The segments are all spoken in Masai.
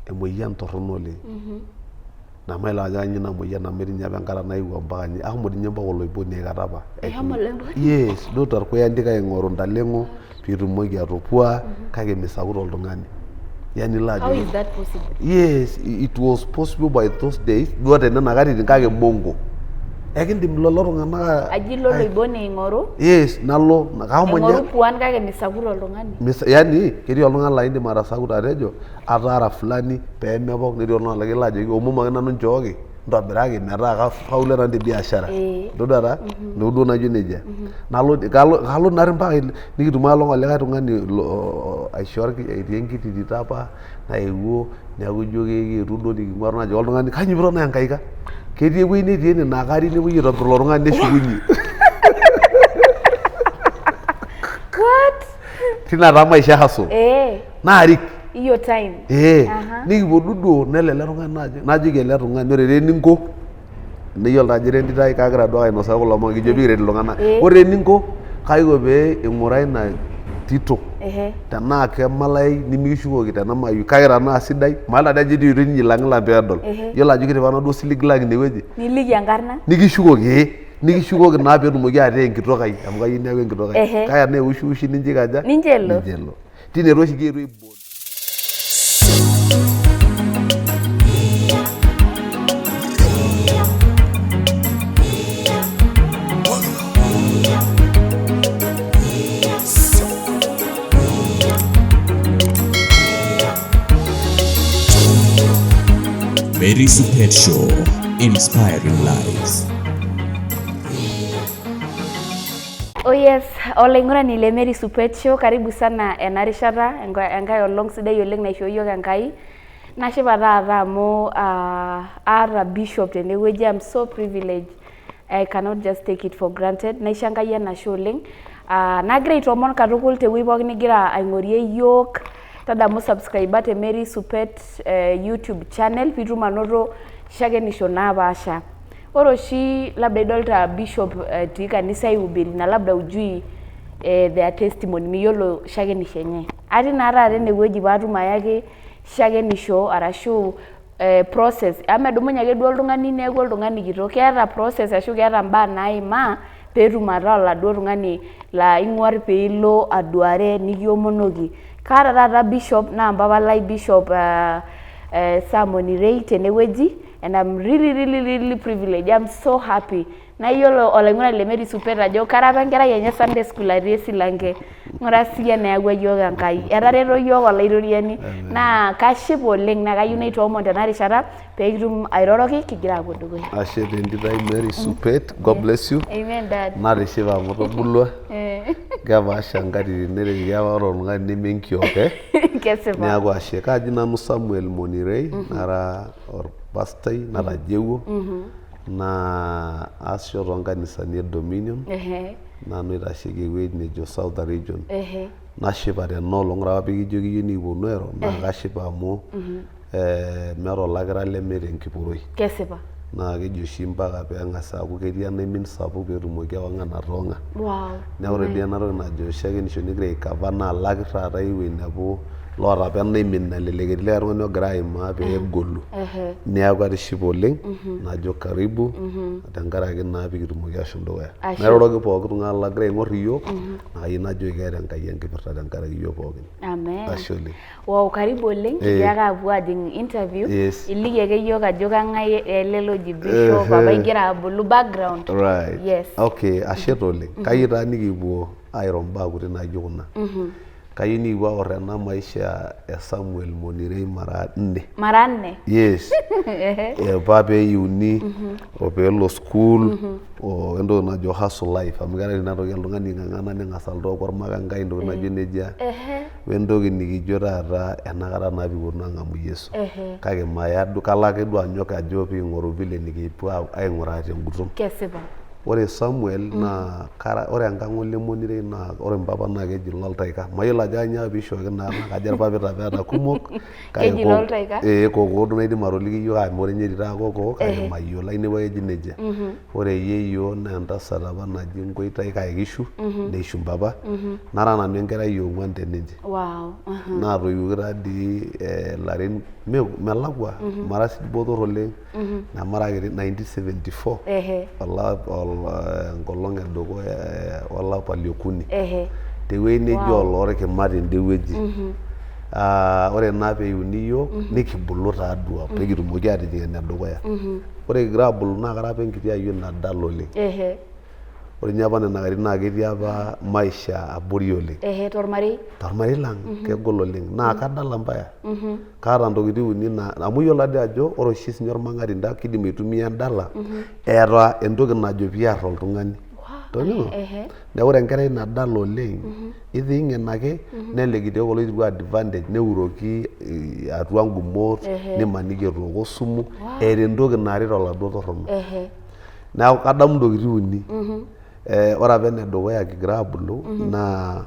Emoyian torrono oleng. Nemayiolo ajo kanyoo ina moyian amu etii ninye apa enkata naewuo mpaka ninye ashomo dii ninye mpaka oloiboni aikata apa. Eshomo oloiboni? Yes, duo torpuya ingira aing'oru intaleng'o piitumoki atopua kake misakuto oltung'ani. Yani ilo How ajoki is that possible? Yes, it was possible by those days duo tenena katitin kake mongo. Ekindim lelo tung'anak Aji ilo oloiboni aing'oru? Yes, nalo kashomo ninye Aing'oru puan kake misakuto oltung'ani. Yani ketii oltung'ani laa indim atasakuto atejo ataara fulani pee mepok netii oltung'ani laa kelo ajoki omom ake nanu nchooki ntobiraki metaa kafaulu nanu te biashara itodua taa neeku duo naijo nejia nalo kalo kalo naari mpaka nikitum along olikae tung'ani aisho etii enkiti tito apa naewuo neeku ijo keetuo duo niking'ua najoki oltung'ani kanyio piton aengaika ketii ewueji netii ene naa katii nepuoi aitobir ilo tung'ani neshukunye What? tina taa maisha hustle Eh. naarik Hiyo time. Ee, Aha. nikipuo duo nelo ele tung'ani najo najoki ele tung'ani ore taa eninko niyiolo taa ajo ira entito ai kagira duake ainosaki kulo omon kijo pikiret iltung'anak Eh. ore eninko kaiko pee ing'uraa ina tito Ehe. tenaa kemalai nimikishukoki tenemayieu kake tenaa sidai mayiolo ade ajo etii oitoi ninyilang'ilang peedol Ehe. yiolo ajo kitipika duo osiligi lang inewueji Niliki enkarna. nikishukoki ee nikishukoki naa peetumoki ataa enkitok ai amu kayieu neeku enkitok ai Ehe. kake tenaa eushiushi nincho ikaja Nincho elo. nincho elo Tine taa oshi kietuo aibooyo. Mary Supet Show, inspiring lives. Oh yes, olaing'urani le Mary Supet Show, karibu sana ena rishata enkae olong sidai oleng naishoo yiok Enkai. Nashipa taata amu uh, aata Bishop tenewueji, I'm so privileged. I cannot just take it for granted. Naisho Enkai enashe oleng. Uh, nagira aitoomon katukul tewueji pookin nigira aing'orie yiok, tadamu subscribe te Mary Supet eh, YouTube channel piitum anoto shakenisho napaasha. Ore oshi labda idolta bishop etii kanisa aihubiri na labda hujui eh, their testimony miyiolo shakenisho enye. Atii naa taata enewueji paatum ayaki shakenisho arashu eh, process amu medumunye ake duo oltung'ani neeku oltung'ani kitok, keeta process ashu keeta imbaa naimaa peetum ataa oladuo tung'ani laa ing'uar piilo aduare nikiomonoki. Kaata taata bishop naa mpapa lai bishop eh, eh, Sam Onirei tenewueji and I'm really really really privileged I'm so happy naa iyiolo olaing'urani le Mary Supet ajo kara apa enkerai enye Sunday school atii esilanke ng'ura siyie eneyawua iyiook Enkai etareto iyiook olaitoriani naa kashipa oleng naa kayieu naitoomon tena rishata pee kitum airoroki kigira aapuo dukuya. Ashe taa entito ai Mary Supet, God bless you. Amen dad. Natishipa amu itubulua. Kepaasha nkatitin netejoki apa ore oltung'ani neme enkiok eh. Kesipa. Neeku ashe. Kaji nanu Samuel Monirei nara orpastai natajeuo naa aasisho toonkanisani e Dominion nanu oitasheki ewueji nejo Southern Region. Nashipa tena olong ore apa pikijo kiyieu nikiponu airo naa kashipa amu eh, meeta olakira lemeeta enkiporoi. Kesipa. Naa keji oshi mpaka peeng'as aaku ketii enaimin sapuk peetumoki ewang'an atoong'a. Wow. Neeku ore dii ena toki najo shakenisho nigira ai cover naa alakir taata iewueji ainepu loota apa enaimin nalelek etii likae tung'ani ogira aimaa pee egolu. Neeku atishipe oleng najo karibu tenkaraki naa pikitumoki ashom dukuya. Ashe. Nairoroki pooki tung'ani lagira aing'or iyiook naa kayieu najoki keeta Enkai enkipirta tenkaraki iyiook pookin. Amen. Ashe oleng. Wow, karibu oleng. Kigira ake aapuo ajing interview. Yes. Iliki ake iyiook ajo kang'ae ele loji Bishop apa igira abulu background. Right. Yes. Okay, ashe taa oleng. Kayieu taa nikipuo airo imbaa kuti naijo kuna. Kayieu nikipuo aor ena maisha e Samuel Monirei mara nne. Mara nne. Yes. Apa peeyiuni o peelo school o entoki najo hustle life amu keetae ina toki oltung'ani oing'ang'ana neng'as alotu aaku ormakangai intokitin naijo nejia. Wentoki nikijo taata enakata naa pikiponu ang'amu Yesu. Kake maya duo kalo ake duo anyok ajo piking'oru vile nikipuo aing'uraa tenguton. Kesipa. Ore Samuel naa kara ore enkang ole Monirei naa ore mpapa naa keji Loltaika. Mayiolo ajo kainyoo apa piishooki ina arna kajo irpapit apa eeta kumok kake Keji Loltaika? Ee kokoo duo naidim atoliki iyiok kake mekure ninye etii taa kokoo kake mayiolo ainepua ake eji nejia. Ore yieyio naa entasat apa naji Nkoitai kake kishu neishu mpapa nara nanu enkerai e ong'uan te ninche. Wow. Naatoiwuoki taa dii ilarin melakua mara sii botor oleng nemara kiti 1974 enkolong edukuya olapa liokuni tewueji neji Oloorkima tende wueji. Ore naa peeiuni iyiook nikibulu taaduo pee kitumoki aatijing enedukuya. Ore kigira aabulu naa kara apa enkiti ayioni nadala oleng. Ore ninye apa nena katitin naa ketii apa maisha abori oleng. Ehe, tormarei? Tormarei lang kegol oleng naa kadala mbaya. Kaata ntokitin uni naa amu iyiolo ade ajo ore oshi sinye ormang'atinda kidim aitumia endala eeta entoki najo piarr oltung'ani. Toning'o? Neeku ore enkerai nadala oleng itiing'en ake nelelek etii oloiterua advantage neuroki atua ngumot nimaniki etooko osumu eeta entoki naarita oladuo torrono. Neeku kadamu ntokitin uni. Ore apa enedukuya kigira aabulu naa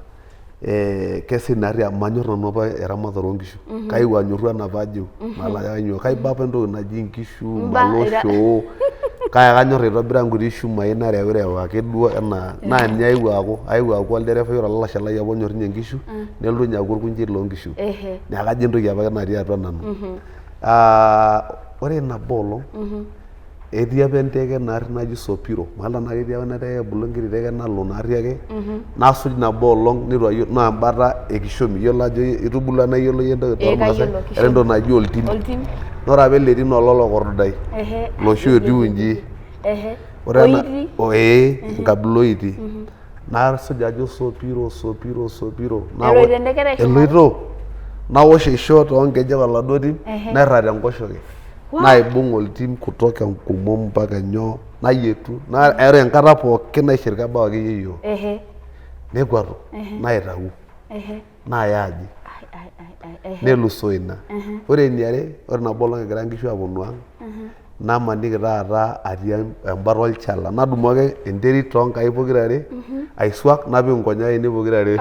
kesej naarri amu manyorr nanu apa eramatare oonkishu kayieu anyorru enapa ajo mayiolo ajo kainyoo kaiba apa entoki naji inkishu malo shoo kake kanyorr aitobira nkuti shumai narewurew ake duo enaa naa ninye ayewuo aaku ayewuo aaku olderefai ore olalashe lai apa onyorr ninye inkishu nelotu ninye aaku orkunjei loonkishu neeku kajo entoki apake natii atua nanu. Ore nabo olong Etii apa enteke naarri naji Sopiro, mayiolo tenaa ketii apa ina teke ebulu enkiti teke nalo naarri ake nasuj nabo olong nitu ayiolou naa embata e kishomi iyiolo ajo itubulua naa iyiolo iyie entoki Ee tormaasai kayiolo eeta kishomi. entoki naji oltim Oltim. naa ore apa ele tim naa ololokorudai loshi otiu inji ore ena Oiti. ee enkabila oiti nasuj ajo Sopiro Sopiro Sopiro Eloito enteke teshumata. eloito nawosh aisho toonkejek oladuo tim nairrag tenkoshoke Naibung oltim kutoka enkomom mpaka nyoo nayietu naa ore enkata pookin naishir kebau ake yieyioo nekuatu naitau naya aji nelusoo ina. Ore eniare ore nabo olong egira nkishu aponu ang namaniki taata atii embata olchala nadumu ake enterit toonkaik pokirare aisuak napik nkonyek ainei pokirare.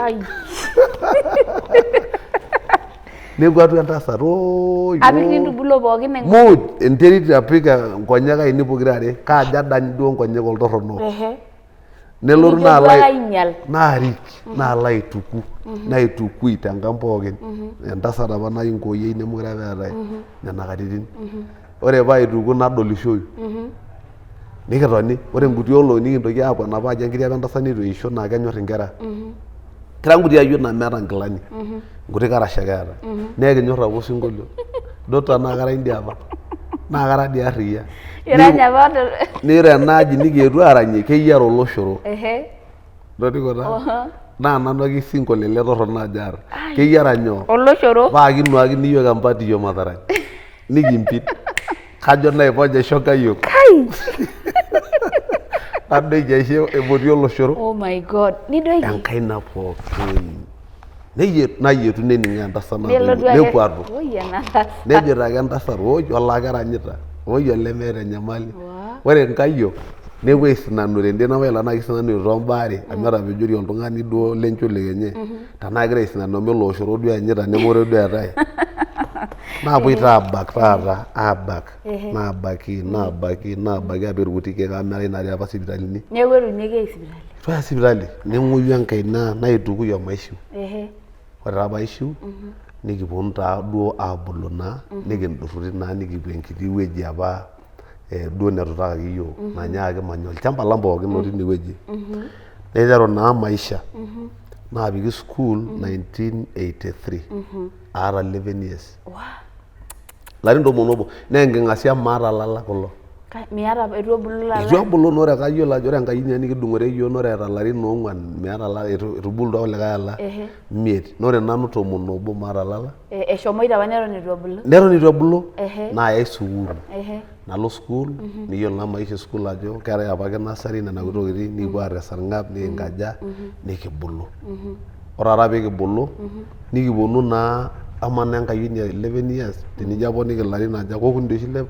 Nekuatu entasat ooi Apik nintubulo pookin enko. Muuj enterit apik nkonyek ainei pokira are kaajo adany duo nkonyek oltorrono. Ehe. Nelotu Nijo naa duo alo ake ainyial. naarik naalo aituku naitukui tenkang pookin. Entasat apa naji Nkoyiei nemekure apa eetae nena katitin. Ore paaituku nadolishoi. Nikitoni ore nkuti olong'i nikintoki aapuo enapa aji aang ketii apa entasat neitu eisho naa kenyorr inkera. Kira nkuti ayiok naa meeta nkilani, nkuti karash ake eeta. Naa ekinyorr apa osinkolio. Duo tenaa kara idia apa, naa kara dii arriyia. Irany apa Naa ore ena aji nikietuo aaranyie keyiara oloshoro. Itoning'o taa? Naa nanu ake single ele torrono ajo aar. Keyiara nyoo? Oloshoro. Paa kinuakini iyiook empatio matarany. Nikimpit. Kajo naiponya aisho nkayiok. Kai! Nadoiki aisho emoti oloshoro. Oh my God. Nidoiki? Enkaina pookin. Neyietu nayietu nening'oo entasat Nelotu ake. nekuatu. Oi ena tasat. Nejoito ake entasat oi olaa keranyita. Oi olemeeta enyamali. Ore nkayiok nepuo aisinanu tende nemayiolo tenaa kisinanu toombaa are amu etapejori oltung'ani duo lencholiek enye tenaa kegira aisinanu amu ele oshoro duo eenyita nemekure duo eetae. Naapuoi taa aabak taata aabak naabaki naabaki naabaki aapik irkuti keek amu meetae naatoi apa sipitalini. Neeku eitu ninye kiyai sipitali? Eitu aya sipitali neng'oyu enkaina naitukui omaishiu. Ore taa paishiu nikiponu taa duo aabulu naa nikindurruri naa nikipuo enkiti wueji apa duo netuutakaki iyiook nanyaaki manya olchamba lang pookin otii ine wueji. Niteru naa maisha naapiki sukuul 1983 aata 11 years. Ilarin tomon obo naa enking'asia maata ilala kulo. Miata eitu ebulu ilala? Eitu ebulu naa ore kayiolo ajo ore enkayioni ai nikidung'ore iyiook naa ore eeta ilarin oong'uan meeta ilala etubulutua kulikae ala imiet naa ore nanu tomon obo maata ilala. Eshomoito apa neton eitu ebulu? Neton eitu ebulu nayai sukuul. Nalo sukuul niyiolo naa maisha e sukuul ajo keetae apake nursery nena kuti tokitin nikipuo aar esarng'ab nikinkaja nikibulu. Ore taata pee kibulu nikiponu naa Amaa naa enkayioni e 11 years tenijo aponiki ilarin aja kokuni doi oshi le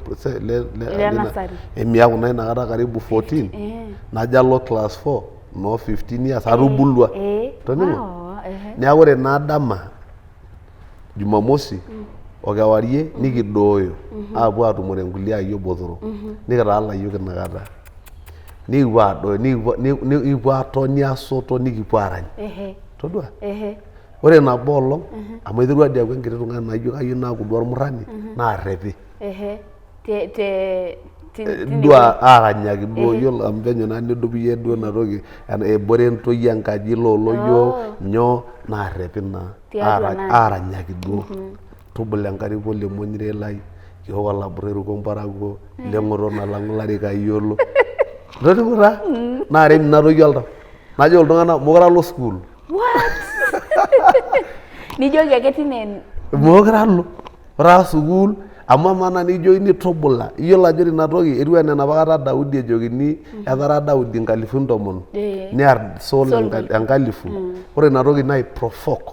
le le Le lina- nursery. emiaku naa inakata karibu 14 Eh. najo alo class 4 noo 15 years atubulua. Eh. Toning'o? Wow, ehe. Neeku ore ina dama Jumamosi o kewarie nikidooyo aapuo aatumore nkulie ayiok botoro nikitaa ilayiok inakata. Nikipuo aadooyo nikipuo aatoni aasoto nikipuo aarany. Ehe. Todua? Ehe. Ore nabo olong amu aiterua dii aaku enkiti tung'ani naijo kayieu naaku duo olmurrani naarrepi. Ehe. Te te tine Duo aaranyaki duo yiolo amu penyo naa nidup iyie duo ina toki ebore entoyie enkaji looloyiok nyoo naarrepi naa. Tiatua naaji. Aaranyaki duo. Tubula enkaripo le monyire lai, kiok olabura eruko mparakuo, le ng'oto nalang'u ilarika ayiolo. Itoning'o taa? Naarem ina toki oltau. Najoki iltung'anak mokure alo sukuul. What? Nijoki ake tine Mokure alo. Ore alo sukuul amu amaa naa nikijokini tubula iyiolo ajo ore ina toki etiu enaa enapa kata Daudi ejokini etara Daudi nkalifuni tomon Eh. near Saul Saul enkalifu. Ore ina toki nai provoke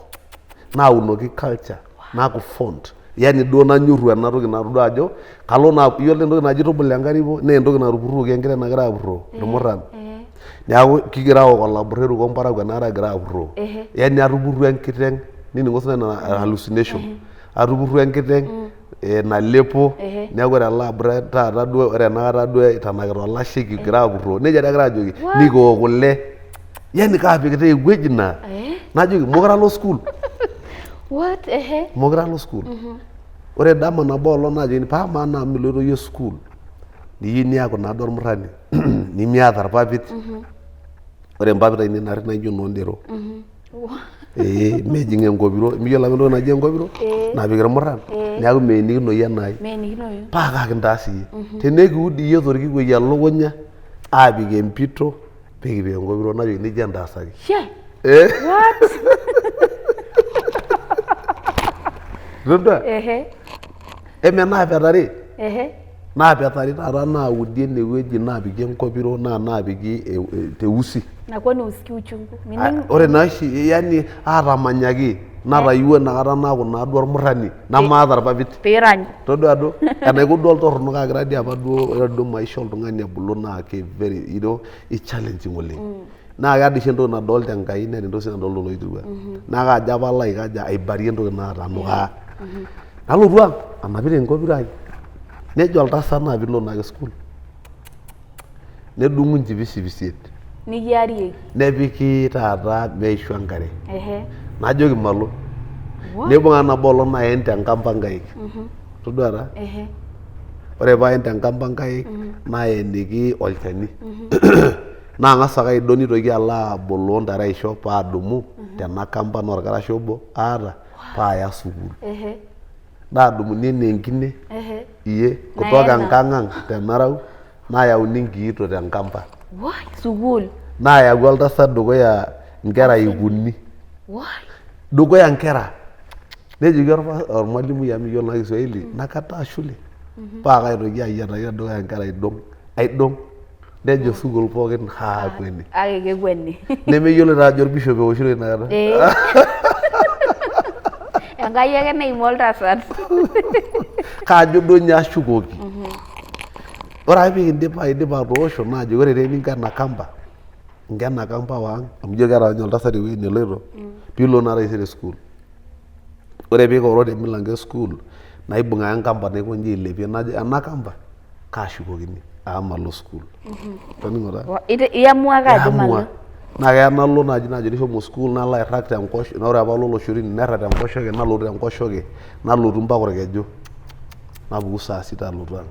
naunoki culture naaku fond yani duo nanyorru ena toki natodua ajo kalo naa iyiolo entoki naji tubula enkaripo naa entoki natupurruoki enkiteng nagira apurroo irmurran. Neeku kigira aok olabura eruko irparakuo enakata egira apurroo. Yani atupurruo enkiteng nining'o sinanu ina hallucination. Atupurruo enkiteng nalepo neeku ore ele abura taata duo ore enakata duo itanakita olashe kigira apurroo nejia dii agira ajoki nikiok kule. Yani kaapikita ewueji naa najoki mokure alo sukuul. What? Ehe. Mokure alo sukuul. Ore dama nabo olong naajokini paa amaa naa amu miloito iyie sukuul niyieu niaku naa duo ormurrani nimiata irpapit. Ore impapit ainei naarri naijo inoondero. Ee mejing enkopiro, miyiolo apa entoki naji enkopiro napik irmurran neeku meenikinoyu enai. Meenikinoyu. Paa kaa kintaas iyie? Tenekiud iyie torkikuei elukunya aapik empito pee kipik enkopiro najoki nejia entaasaki. Shee. Eh. What? Itodua? Ehe. Emenaapetari? Ehe. Naapetari taata naaudi enewueji naapiki enkopiro naa naapiki teusi. Na kwani husikii uchungu? Mining Ore naa oshi yani aatamanyaki natayieua inakata naaku naa duo ormurrani namaata irpapit. Piirany. Todua duo enaiko duo oltorrono kake egira dii apa duo ore duo maisha oltung'ani ebulu naa ke very you know i challenging oleng. Naa keeta oshi entoki nadolta Enkai neeta entoki sii nadolta Oloiturua. Naa kajo apa alo aikaja aibarie entoki naatanukaa. Nalotu ang anapita enkopiro ai nejo oltasat naa piilo naake sukuul. Nedung'u nchipisipi isiet. Nikiarieki. Nepiki taata meishu enkare. Ehe. Najoki malo. What? Neibung'a nabo olong naen tenkampa nkaik. Todua taa? Ehe. Ore paen tenkampa nkaik naeniki olchani. Naang'as ake aidong nitoki alo aboloo ntare aisho paadumu tena kampa naa orkarasha obo aata paaya sukuul. Ehe. Naadumuni enaa enkine Ehe. iye kutoka Naena. enkang ang te Narau nayauni nkiito te nkampa. Wai, sukuul. Naayawua oltasat dukuya inkera ip uni. Wai. Dukuya inkera. Nejoki ormalimui amu miyiolo naa Kiswahili nakataa shule. Paa kaitoki ayiataki tedukuya inkera aidong, aidong. Nejo sukuul pookin haa kweni. Ake kekweni. Nemeyiolo taa ajo orbishop eoshitoi inakata. Ee. Enkai ake naimua oltasat. Kaajo duo ninye ashukoki. Ore ake pee aidip atoosho naajoki ore taa eninko ena kamba, inko ena kamba awa ang amu ijo keeta ninye oltasat ewueji neloito piilo naa taisere sukuul. Ore piikoro te milango e sukuul naibung ake enkampa naikonji ailepie najo ena kamba kaashukokini amu malo sukuul. Itoning'o taa? Iamua ake ajo malo. Naa keya nalo naaji naajokini shomo sukuul nalo airrag te ore apa alo Oloshotini nairrag tenkoshoke nalotu tenkoshoke nalotu mpaka orkeju napuku saa sita alotu ang.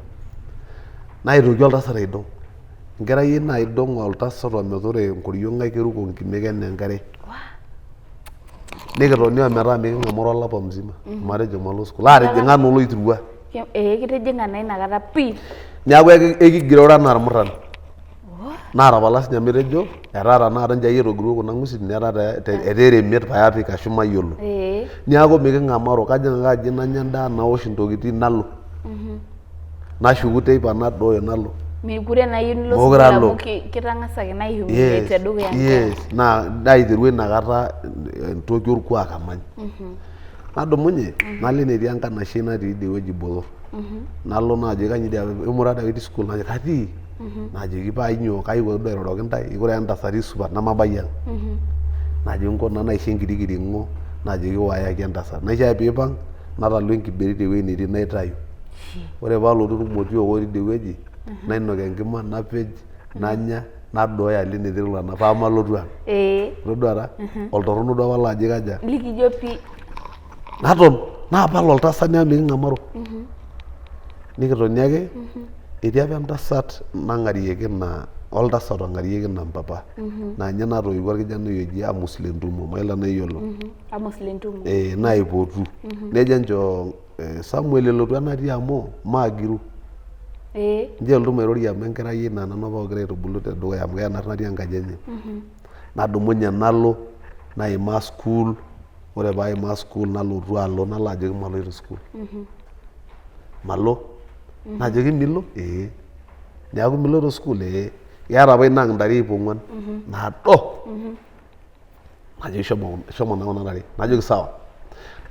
Naitoki oltasat aidong, enkerai ai naidong oltasat ometaa enkoriong ai keruko nkimek enaa enkare. Nikitoni ometaa miking'amaro olapa mzima omatejo malo sukuul. Atijing'a naa oloitirua. Ee kitijing'a naa inakata pii. Neeku ekigiroro enaa irmurran. Naatapala sinye amu etejo etaa tenakata nchoo akeyie etogiruo kuna ng'usin etaa etaa eremiet pae apik ashu mayiolo. Neeku miking'amaro kajing ake aji nanya endaa nawosh intokitin nalo. Nashuku teipa nadooyo nalo. Mekure naa iyieu nilo Mokure sukuul amu alo. kitang'asaki naa ai humiliate Yes, tedukuya nkera. yes. Naa naiterua inakata entoki orkuak amany. Nadumunye nalo enetii enkanashe natii idie wueji botor. Nalo najoki kanyio dii apa imura dii apa itii sukuul najoki katii. Najoki paa inyoo kayewuaki duo airoroki intae ore ntasati supat nemabayie ang. Najoki nkuna naisho enkiti kiring'o najoki wayaki entasat. Naisho ake piipang natalu enkiberiti ewueji netii naitayu. Ore paalotu irmotiok otii idie wueji nainok enkima napej nanya naduaya alo enetii iltung'anak pamalotu ang. Ee. Itodua taa oltorrono duo apa laajo aikaja Likijo pii. Naton naapal oltasat neeku miking'amaro. Nikitoni ake etii apa entasat nang'arieki ina oltasat ong'arieki ina mpapa naa ninye natoiwuo orkijanai oji Amos Lentumo mayiolo tenaa iyiolo. Amos Lentumo. Ee naipotu nejo enchoo Samuel elotu enatii amu maagiru. Ee. Nchoo elotu mairorie amu enkerai ai naa nanu apa ogira aitubulu tedukuya amu keya natii enkaji enye. Nadumunye nalo naimaa sukuul ore paimaa sukuul nalotu alo nalo ajoki maloito sukuul. Malo, najoki milo ee, neeku miloito sukuul ee, keeta apa ina ang intare iip ong'uan nado. Najoki shomo shomo naa kuna tare, najoki sawa.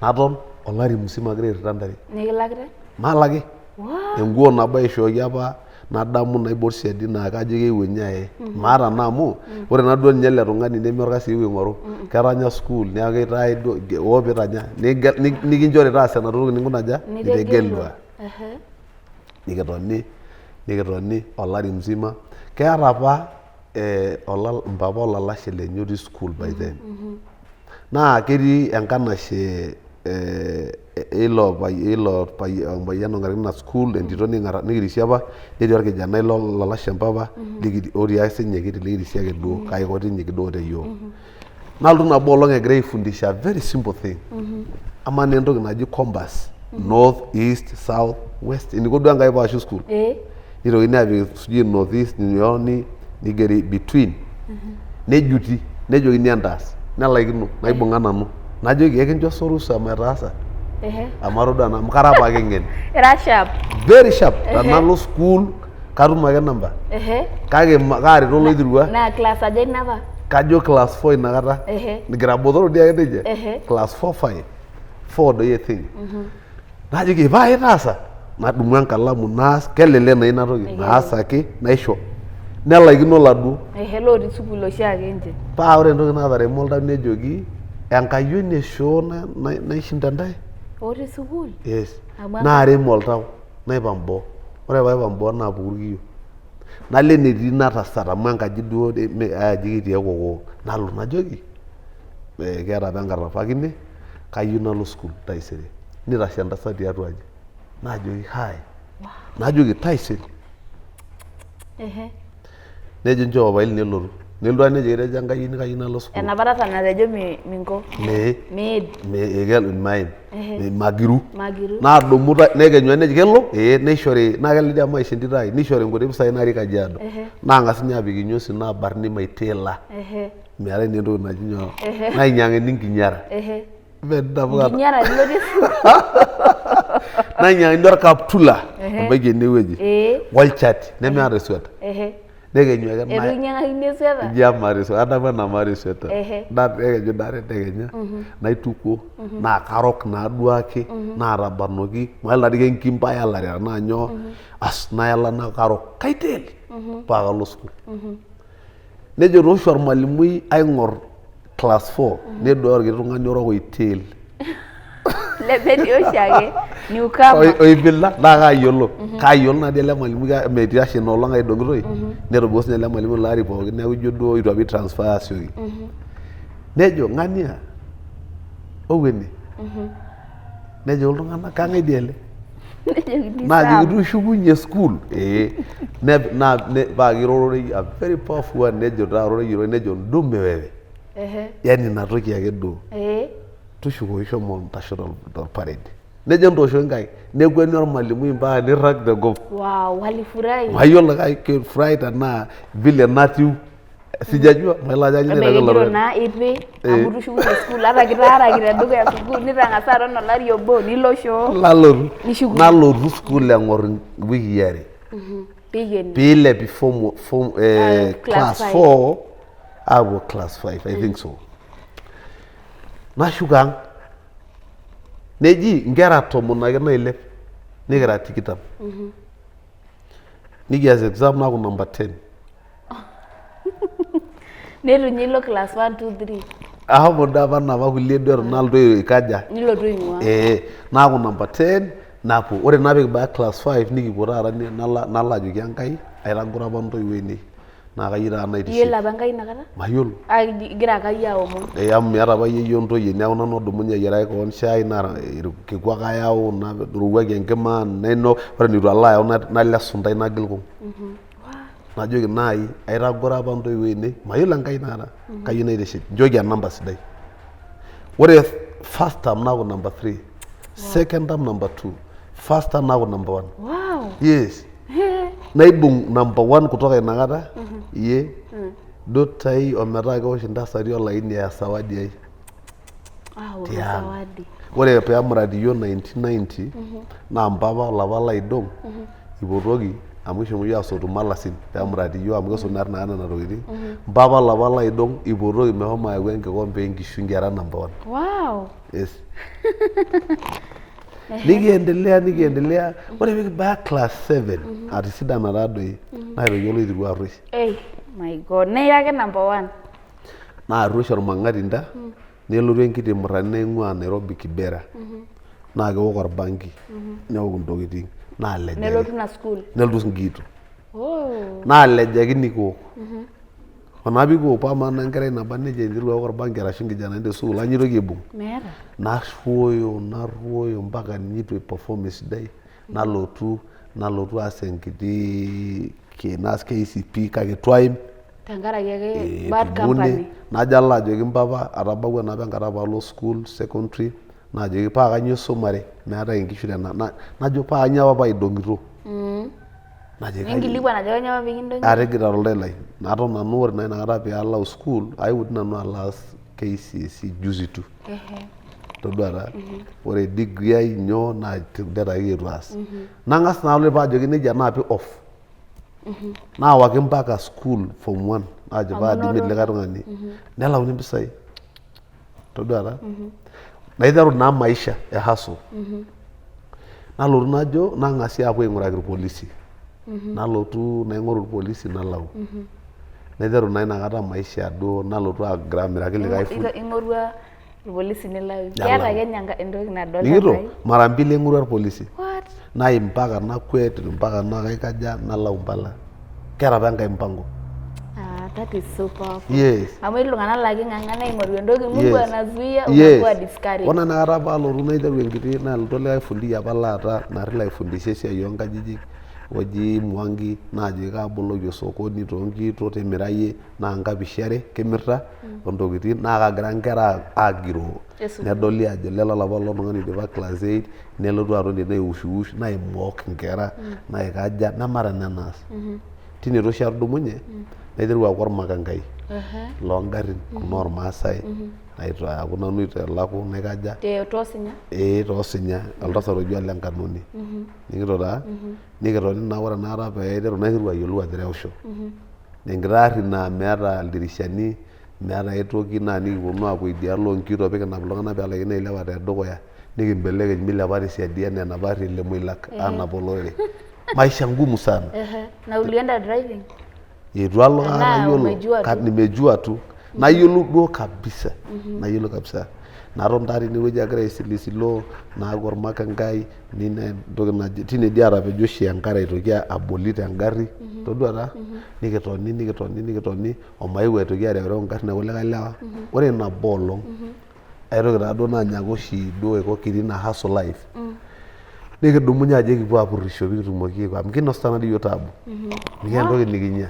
Naton olari musima agira airrita ntare. Nikilakitae? Maalaki. Waa! Enkuo nabo aishooki apa nadamu naibor siadi naa kajo keewuo ninye aye. Maata naa amu ore naa duo ninye ele tung'ani neme orkasi eewuo aing'oru. Ketanya sukuul neeku kitae duo woo piitanya nikinchori taasa enaduo toki ninkuna aja? Nitegelua. Nitegelua. Nikitoni nikitoni olari mzima. Keeta apa mpapa olalashe lenye otii sukuul by then. Naa ketii enkanashe eilo payian ong'arakino ina sukuul entito nikirishie apa netii orkijanai lolalashe mpapa otii ake sinye kiti likirishie ake duo kake otinyiki duo te yiok. Nalotu nabo olong egirai aifundisha very simple thing. Amaa naa entoki naji compass north, east, south, west eniko duo Enkai paashu sukuul. Nitokini aapik sijui north east nyoo nigeri between nejuti nejokini entaas nelaikino naibung'a nanu najoki ekincho sa orusa maitaasa amu atodua naa amu kara apake ng'en. Ira sharp. Very sharp tenalo sukuul katum ake namba kake kaaretoki oloitirua. Naa class aja ina apa? Kajo class 4 inakata. Kira botoro dii ake nejia. Class 4 5 4 doi I think. Najoki ipaa itaasa? Nadumu enkalamu naas, kelelek naa ina toki, naas ake naisho. Nelaikino oladuo. Ehe lotii sukuul oshiake ninche. Paa ore entoki naataremo oltau nejoki enkayioni e shoo naishinda intae. Otii sukuul? Yes. Naarem oltau naipang boo. Ore paipang boo naapuku irkiyo. Nalo enetii ina tasat amu enkaji duo ai aji kitii ekokoo. Nalo najoki kiata apa enkarrapakine kayieu nalo sukuul taisere. Nitashe entasat tiatua aji naajoki hi najoki taisere. Nejo nchoo papai lino elotu. Nelotu ake nejo etejo enkayioni kayieu nalo sukuul. Enapa tasat natejo minko. Miid. Maim. Magiru. Magiru. Nadumu nekenyu ake nejo kelo ee neishori naa kelelek dii amu maisho entito ai nishori nkuti pisai natii Kajiado. Naang'as ninye aapik kinyosi nabarni maitila. Meetae naa entoki naji nyoo nainyiang'ini nkinyara. Nkinyara nilotie sukuul. Nainyiang'akini orkaptula obaiki enewueji olchati nemeeta esweta. Nekenyu ake Eitu kinyiang'akini esweta? Ijo emaata esweta, adamu enaa maata esweta. Nekenyu daa tedekenya naitukuo naa karok naaduake naatabarnoki mayiolo taa dii kenkimba ayalare tenaa nyoo as nayala naa karok kaitel paa kalo sukuul. Nejo toosho ormalimui aing'or class 4 neduaya orkiti tung'ani orok oitil Lemetii oshiake newcomer. Oipila naa kaayiolo kaayiolo naa dii ele malimui metii oshi ina olong aidong'itoi netobiko sinye ele malimui ilo ari pookin neeku ijo duo itu apa i transfer asioki nejo ng'ania ou ene nejo iltung'anak kang'ae dii ele Nejokini naajoki Sam. tushukunye sukuul ee paa kirororei a very powerful word nejo taa ororei nejo ndume wewe Ehe. yani ina toki ake duo Ee. tushukoki shomo ntasho torparedi nejo ntooshoki nkaik nekueni ormalimui mpaka nirrag tenkop Wow, walifurahi. mayiolo kake furahi tenaa vile natiu sijajua mayiolo ajo kanyioo Ebaiki naitaki ilo ejito tung'ani. naa ipi amu tushukunye sukuul ata kitaaraki tedukuya sukuul nitang'asa aton olari obo nilo shoo Nalotu Nishukunye. nalotu sukuul eng'or iwikii are piikeni. piilepi form Class class five. 4 aapuo class 5 I think so. Nashuko ang. Neji inkera 10 ake nailep nikira 20. Nikias exam naaku number 10. Neitu ninye ilo class 1, 2, 3. Ahomo doi apa napa kulie duo eton nalotu aikaja. Nilotu aing'ua. Ee, naaku number 10 napuo. Ore naa pikibaya class 5 nikipuo taata nalo ajoki Enkai aitagoro apa intoiwuo ainei naa kayieu taata naitiship. Iyiolo apa Enkai inakata? Mayiolo. Ah, igira ake iyie aomon. Ee amu miata apa yeyio ntoyie neeku nanu odumunye ayiaraki koon shai naa irkikuak ayau nairowuaki enkima nainok ore eneitu alo ayau nalo esuntai nagil kung. Najoki naai aitagoro apa intoiwuo ainei mayiolo Enkai inakata kayieu naitiship nchooki enamba sidai. Ore first term naaku number 3, second term number 2, first term naaku number 1. Wow. Yes. Naibung number 1 kutoka inakata iye dutai ometaa kewosh intasati olaini eya zawadi ai. Ah, Tiang. zawadi. Ore pee emurati iyiok 1990 naa mpapa olapa laidong ipotuoki amu kishomo iyiok asotu malasin pee emurati iyiok amu kesotuni naari inakata nena tokitin. Mpapa olapa laidong ipotuoki meshomo ayau enkikombe enkishui kiara number one. Wow. Yes. Nikiendelea nikiendelea ore pee kibaya class 7 atisidana taa doi naitoki oloiteru arruesh. Hey, my God. Naa ira ake number one. Naa arruesh ormang'atinda nelotu enkiti murrani naing'ua Nairobi Kibera naa kewok orbanki newok intokitin naalejaki. Nelotu ina school. Nelotu Ngiito. Oh. Naalejaki nikiwok. Ore pikiwok paa amaa naa enkerai naba nejia interu aok orbanki arashu nkijanani te sukuul kanyoo itoki aibung? Meeta. Narruoyo narruoyo mpaka nitu aiperform esidai nalotu nalotu aas enkiti naas KCPE kake itu aim. Tenkaraki ake Eh, bad etubune company. najo alo ajoki mpapa atabawua naa apa enkata paalo school secondary naajoki paa kanyoo isumare meetae inkishu tena najo paa kanyoo apa paidong'ito najoki kai Ninkilikuan ajo kanyoo apa pikindong'ito. atigila toltau lai naton nanu ore naa inakata pealau school aewuo dii nanu alo aas KCSE juzi tu todua taa ore degree ai nyoo naa det ake eitu aas nang'as naa alo paajoki nejia naapi off Naawaki mpaka school form one aajo Amu paa admit inoto. likae tung'ani nelauni mpisai todua taa naiteru naa maisha e hustle nalotu najo nang'asi aapuo aing'uraki irpolisi nalotu naing'oru irpolisi nalau naiteru naa inakata maisha duo nalotu agira amiraki likae fundi Ing'orua irpolisi nilau. Nalau. Keeta Kenya entoki nadol Nikito Enkai. mara mbili aing'orua irpolisi. What? Naim mpaka nakwet mpaka nakaikaja nalau mpala. Keeta apa Enkai mpango. Ah, that is so powerful. Yes. Amu etii iltung'anak laa king'ang'ana aing'oru entoki Mungu Yes. anazuia Yes. unakuwa discouraged. Ore inakata paalotu naiteru enkiti nalotu olikae fundi apa laata naari laifundisha esiai oonkajijik oji Mwangi naajoki kaaboloki osokoni toonkiito timira iyie naa nkapishi are kimirta ontokitin naa kagira inkera aagiroo Esukuul. nedoli ajo lele olapa ilo tung'ani oidipa class 8 nelotu aton tene aiwushwush naimook inkera naikaja nemaata naa enaas tine taa oshi atudumunye naiteru aaku ormakangai loongarrin kuna ormaasai aaku nanu oitalaku naikaja Te toosinya. ee toosinya oltasat oji ole Nkanoni nikito taa nikitoni naa ore enakata pee aiteru naiteru ayiolou aterewisho Enkiti arri naa meeta ildirishani, meeta ai toki naa nikiponu aapuo idialo oo nkiito pee kinap iltung'anak pee elaikino ailepa te dukuya nikimbelekeny milepa te siadi enaa enapa arri e Lemoilak aanap olorere. Maisha ngumu sana. Na ulienda driving? Eitu alo kake Tenaa nayiolo, umejua tu. nimejua tu. Nayiolou duo kabisa, nayiolou kabisa. Naton taa tinewueji agira aisilisilo naaku ormakangai nina entoki naji tine dii atapejo oshi enkare aitoki aboli tengarri todua taa nikitoni nikitoni nikitoni omaeu aitoki areurew ingarrin ekulikae lewa ore nabo olong aitoki taaduo naanyaka oshi duo aiko kitii ina hustle life nikidumunye ajo ekipuo apurrisho pikitumoki aiko amu kinosita naadii iyiok taabu mikiata entoki nikinya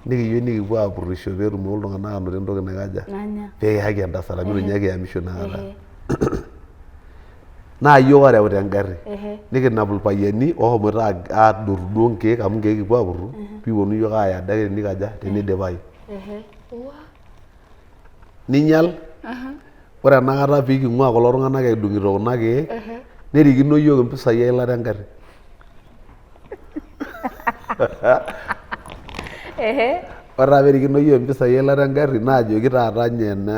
nikiyieu nikipuo apurrisho peetumoki iltung'anak anoto entoki naikaja Nanya. pee kiyaki entasat amu itu ninye kiyamisho inakata. Naa iyiok oreuta engarri nikinap ilpayiani ooshomoita aadotu duo nkeek amu nkeek kipuo aapurru pee kiponu iyiok aaya adake tenikaja tenidipayu. Ninyial ore enakata pee king'uaa kulo tung'anak edung'ito kuna keek nerikino iyiok impisai eilata engarri. Ore taa perikino iyiok impisai eilata engarri naajoki taata nye ena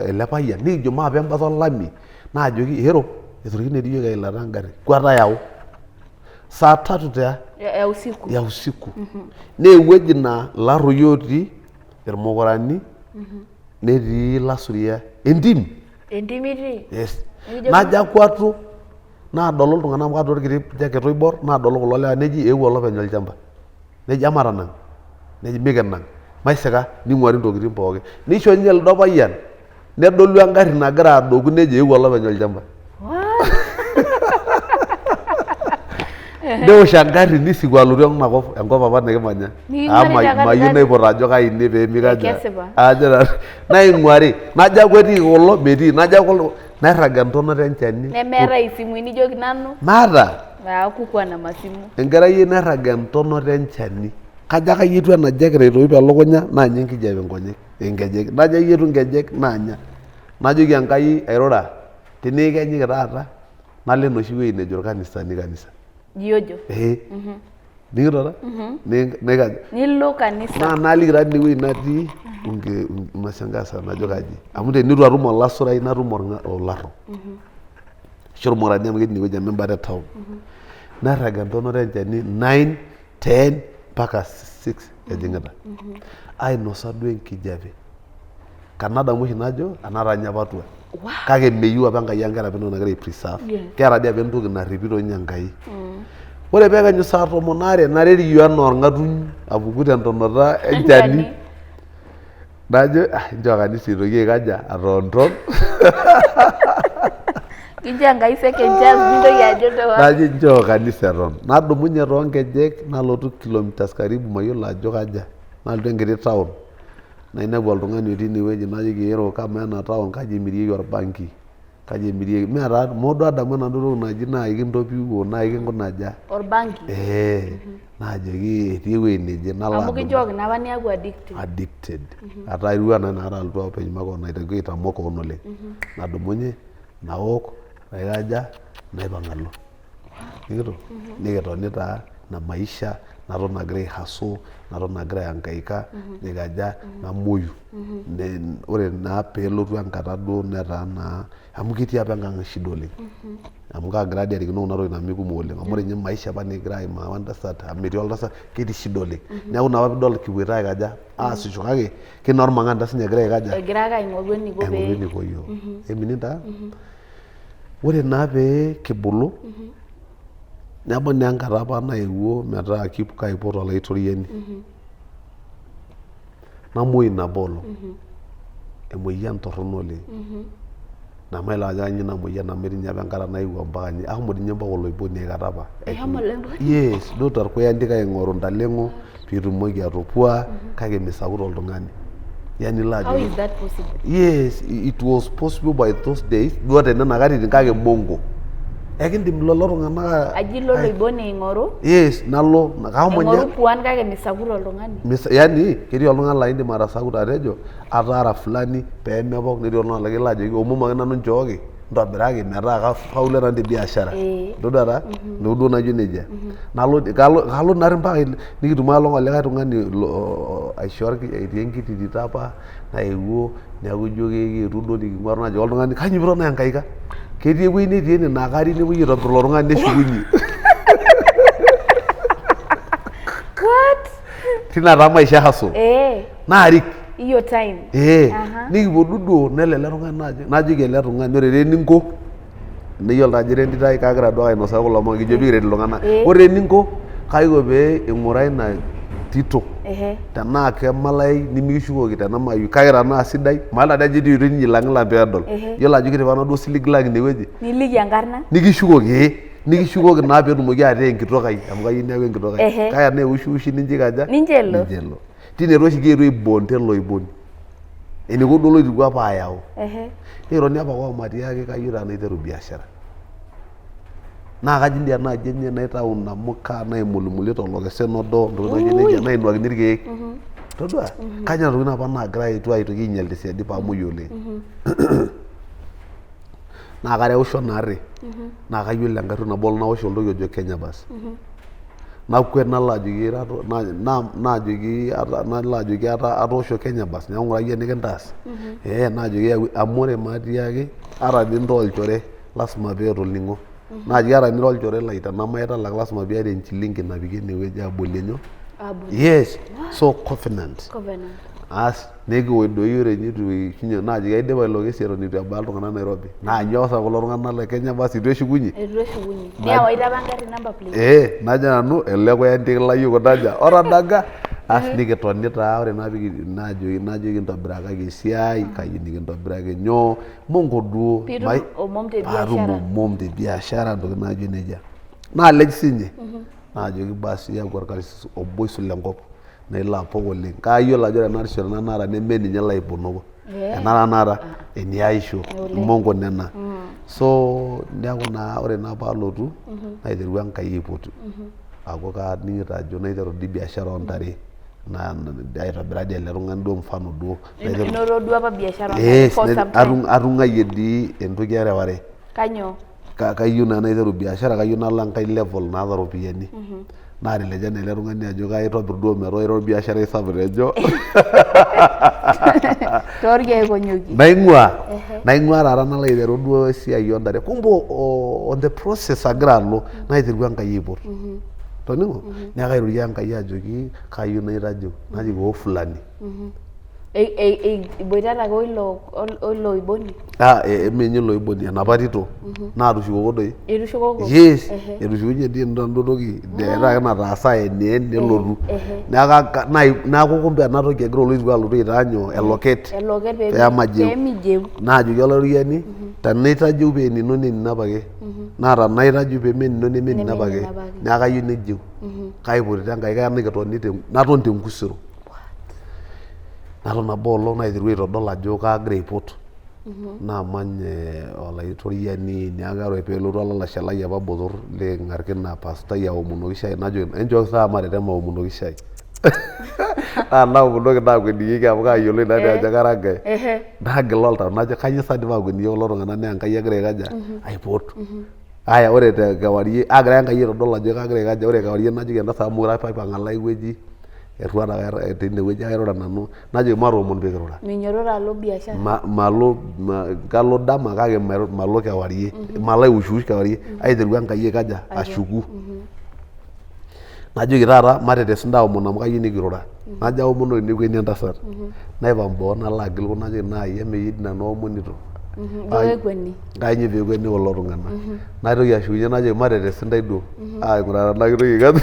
ele payian nikijo maape embata olami naajoki ero. Etorikine dii iyiok eilata engarri. Kwata yau. Saa tatu taa Ya usiku. ya usiku. Naa ewueji naa ilarroi otii, irmukurani, netii ilasuria. Entim. Entim itii? Yes. Nikijoki- Najo akwatu naadolu iltung'anak amu kaata orkiti jacket oibor naadolu kulo lewa neji eewuo olopeny olchamba. Nejo ematanang', nejo mikinang', maisika ning'uari ntokitin pookin. Nisho ninye lido payian nedolu engarri nagira adoku nejo eewuo olopeny olchamba. Newosh engarri nisiku alotu enakop enkop apa nikimanya. Niking'uari Amu te mayieu katikati. naipot ajo kai ine pee mikaja. Kesipa. Ajo nanu naing'uari najo aaku etii kulo metii najo aaku nairrag entonata enchani. Nemeetae isimui nijoki nanu. Maata. Hakukuwa na masimu. Enkerai ai nairrag entonata enchani. Kajo ake ayietu ena jacket aitoip elukunya naanya enkijape inkonyek, inkejek. Najo ayietu inkejek naanya. Najoki Enkai airura tenikinyiki taata nalo enoshi wueji nejo irkanisani kanisa. Jiojo. Ee. Ning'ito taa? Naikaja? Nilo kanisa. Naa naliki taa tinewueji natii unashangaa sana ajo kaji. Amu tenitu atum olasurai natum olaro. Ashu ormurani amu ketii inewueji amu embata e town. Nairrag entonata enchani 9, 10 mpaka 6 ejing'ita. Ainosa duo enkijape. Kanadamu oshi najo anaata ninye apa atua. Kake meyieu apa Enkai amu keeta apa entoki nagira ai preserve. Keeta dii apa entoki narripito ninye Enkai. Ore pee ekenyu saa tomon aare nareriyio anaa orng'atuny apuku tentonata enchani. Najo ah nchoo kanisa eitoki aikaja atoonton. Kincho Enkai second chance nintoki ajo ntoki. Najo nchoo kanisa eton. Nadumunye toonkejek nalotu kilometers karibu mayiolo ajo kaja. Nalotu enkiti town nainepu oltung'ani otii inewueji najoki ero kamaa ena town kaji emirieki orbanki. Kaji emirieki? Mee taa moo duo adamu enaduo toki naji naa ekintopiwuo naa ekinkuna aja. Orbanki. Ee naajoki etii ewueji neje nalo Amu adumu. kinchooki naa apa niaku addicted. Addicted. Ataa etiu enaa inakata alotu openy makewon aiteru aitamok kewon oleng. Nadumunye naok naikaja naipang alo. Nikito nikitoni taa ina maisha naton agira ai hustle naton agira aihangaika nikaja namuoyu. Ore naa peelotu enkata duo netaa naa amu ketii apa enkang shida oleng amu kaagira dii arikino kuna tokitin amu mikumok oleng amu ore ninye maisha apa nikigira aimaa wentasat amu metii oltasat ketii shida oleng neeku ina apa piidol kipuoito aikaja aasisho kake kina ormang'anta sinye egira aikaja Egira ake aing'oru eniko aing'oru pee eniko iyiok emini taa ore naa pee kibulu nebau naa enkata apa naewuo metaa kaipot olaitoriani. Namuoi nabo olong emoyian torrono oleng nemayiolo ajo kanyio ina moyian amu etii ninye apa enkata naewuo mpaka ninye ashomo dii ninye mpaka oloiboni aikata apa. Eshomo oloiboni? Yes duo torkuyandika aing'oru intaleng'o piitumoki atopua kake misakuto oltung'ani. Yani ilo How ajoki is that possible? yes it was possible by those days duo tenena katitin kake mongo. Ekindim lelo tung'anak Aji ilo oloiboni aing'oru? Yes nalo kashomo ninye Aing'oru puan kake misakuto oltung'ani. Yani ketii oltung'ani laa indim atasakuto atejo ataara fulani pee mepok netii oltung'ani laa kelo ajoki omom ake nanu nchooki ntobiraki metaa kafaulu nanu te biashara. Itodua taa neeku duo naijo nejia. Nalo kalo kalo naari mpaka nikitum ai olong olikae tung'ani aisho etii enkiti tito apa naewuo neeku ijo keetu duo niking'uar najoki oltung'ani kanyoo piiton aihangaika ketii ewueji netii ene naa katii nepuoi aitobir ilo tung'ani neshukunye. What? Tina taa maisha e hustle. Eh. Naarik. Hiyo time. Ee. Aha. Nikipuo duo nelo ele tung'ani najo najoki ele tung'ani ore taa eninko niyiolo taa ajo ira entito ai kagira duo ake ainosaki kulo omon kijo pikiret iltung'anak. Eh. Ore eninko kaiko pee ing'uraa ina tito Ehe. tenaa kemalai nimikishukoki tenemayieu kake tenaa sidai mayiolo ajo etii oitoi ninyilang'ilang peedol. Ehe. Yiolo ajo kitipika duo osiligi lang inewueji Niliki enkarna. nikishukoki ee nikishukoki naa peetumoki ataa enkitok ai amu kayieu neeku enkitok ai. Ehe. Kake tenaa eushiushi nincho ikaja? Nincho elo. Nincho elo. Tine taa oshi kietuo aibond ele oiboni. Eniko duo oloiterua apa ayau. Ehe. Nikitoni apa oomatiaki kayieu taa naiteru biashara. Naa kaji dii enaaji enye naitau inamuka naimulimulita olokesen odo ntokitin naijo nejia nainuakini irkeek. Todua? Kajo nena tokitin apa naagira aetu aitoki ainyial tesiadi paamuoi oleng. Naa kareusho naarri naa kayiolo engarri nabo naosh oltoki ojo Kenya bus. Nakwet nalo ajoki naajoki nalo ajoki atoosho Kenya bus neeku ng'urai iyie enikintaas. Ee naajoki amu ore maatiake ata nintaa olchore. Lasima peeta olning'o. Naaji ata tenira olchore lai tenamaitalak lasima piata enchilingi napiki enewueji abolie nyoo? Abolie. Yes. So covenant. Covenant. Aas nikiwoi doi ore ninye eitu eishunye naaji aidipa ilo kesi eton eitu ebaya iltung'anak Nairobi. Naa nyoo sa kulo tung'anak le Kenya basi eitu eshukunye? Eitu eshukunye. Newaita apa engarri number plate. Ee najo nanu ele kuyantik lai oikuna aja otadaga as nikitoni taa ore naa pee najoki najoki ntobirakaki esiai kayieu nikintobiraki nyoo mongo duo Piitum omom te paatum biashara. omom te biashara ntokitin naijo nejia naalej sinye naajoki basi iyaku orkasis obo oisul enkop naa ilo apok oleng kake ayiolo ajo ore ena rishata naata neme ninye laiponoko ena tenakata eniaisho imongo nena so neeku naa ore naa paalotu naiterua Enkai aipotu aaku kaning'ito ajo naiteru dii biashara oontare naa aitobiraa dii ele tung'ani duo mfano duo naiteru Inoto duo apa biashara oontare yes for some time. atung'ayie dii entoki ereware Kanyoo? Kayieu naa naiteru biashara kayieu nalo enkae level naata iropiyiani naateleja naa ele tung'ani ajo kaitobir duo metaa ira orbiasharai sapuk tejo Toorkeek onyokie. Naing'ua naing'ua taata nalo aiteru duo esiai oontare kumbe on the process agira alo naiterua Enkai aipot toning'o neeku kairorie Enkai ajoki kayieu naitajeu najoki oo fulani. Iboitata ake oilo oilo oiboni? Ah, eme ninye ilo oiboni enapa tito naatushukoko doi. Etushukoko? Yes, etushukunye dii enaduo toki etaa ake nataasa aeniyen nelotu. Neeku neeku kumbe ena toki egira oloiruo alotu aitaa nyoo eloket. Eloket pee pee mijeu. Naajoki olaitoriani tenaitajeu paa enino naa enino apake naa tenaitajeu pee mee enino neme enino apake neeku kayieu nejeu. Kaipotito Enkai kaya nikitoni naton tenkusero. Naton nabo olong naiterua aitodol ajo kaagira aipot namany olaitoriani neeku ore peelotu olalashe lai apa botor liking'arki ina pastai aomonoki shai najoki enchooki saai matetema aomonoki shai naa tenaomonoki naakwenikieki amu kaayioloi naa dii ajo kara ng'ae nagila oltau najo kainyoo sa dii paakwenikie kulo tung'anak naa Enkai agira aikaja aipot. Aya ore te kewarie aagira ake Enkai aitodol ajo kagira aikaja ore kewarie najoki entasat amu mekure apa aipang alo ai wueji eruat ake teine wueji ake airura nanu najoki matoomon pee kirura. Minyototo alo biashara? Malo kalo dama kake malo kewarie malo aiwushwush kewarie aiterua Enkai aikaja ashuku. Najoki taata matetes intae aomon amu kayieu nikirura. Najo aomonoki nekueni entasat. Naipang boo nalo agil kuna najoki naai emeyie dii nanu aomonito. Duo kekueni. Kainyoo pee ekueni kulo tung'anak. Naitoki ashukunye najoki matetes intae duo aing'uraa tenaa kitoki aikaja.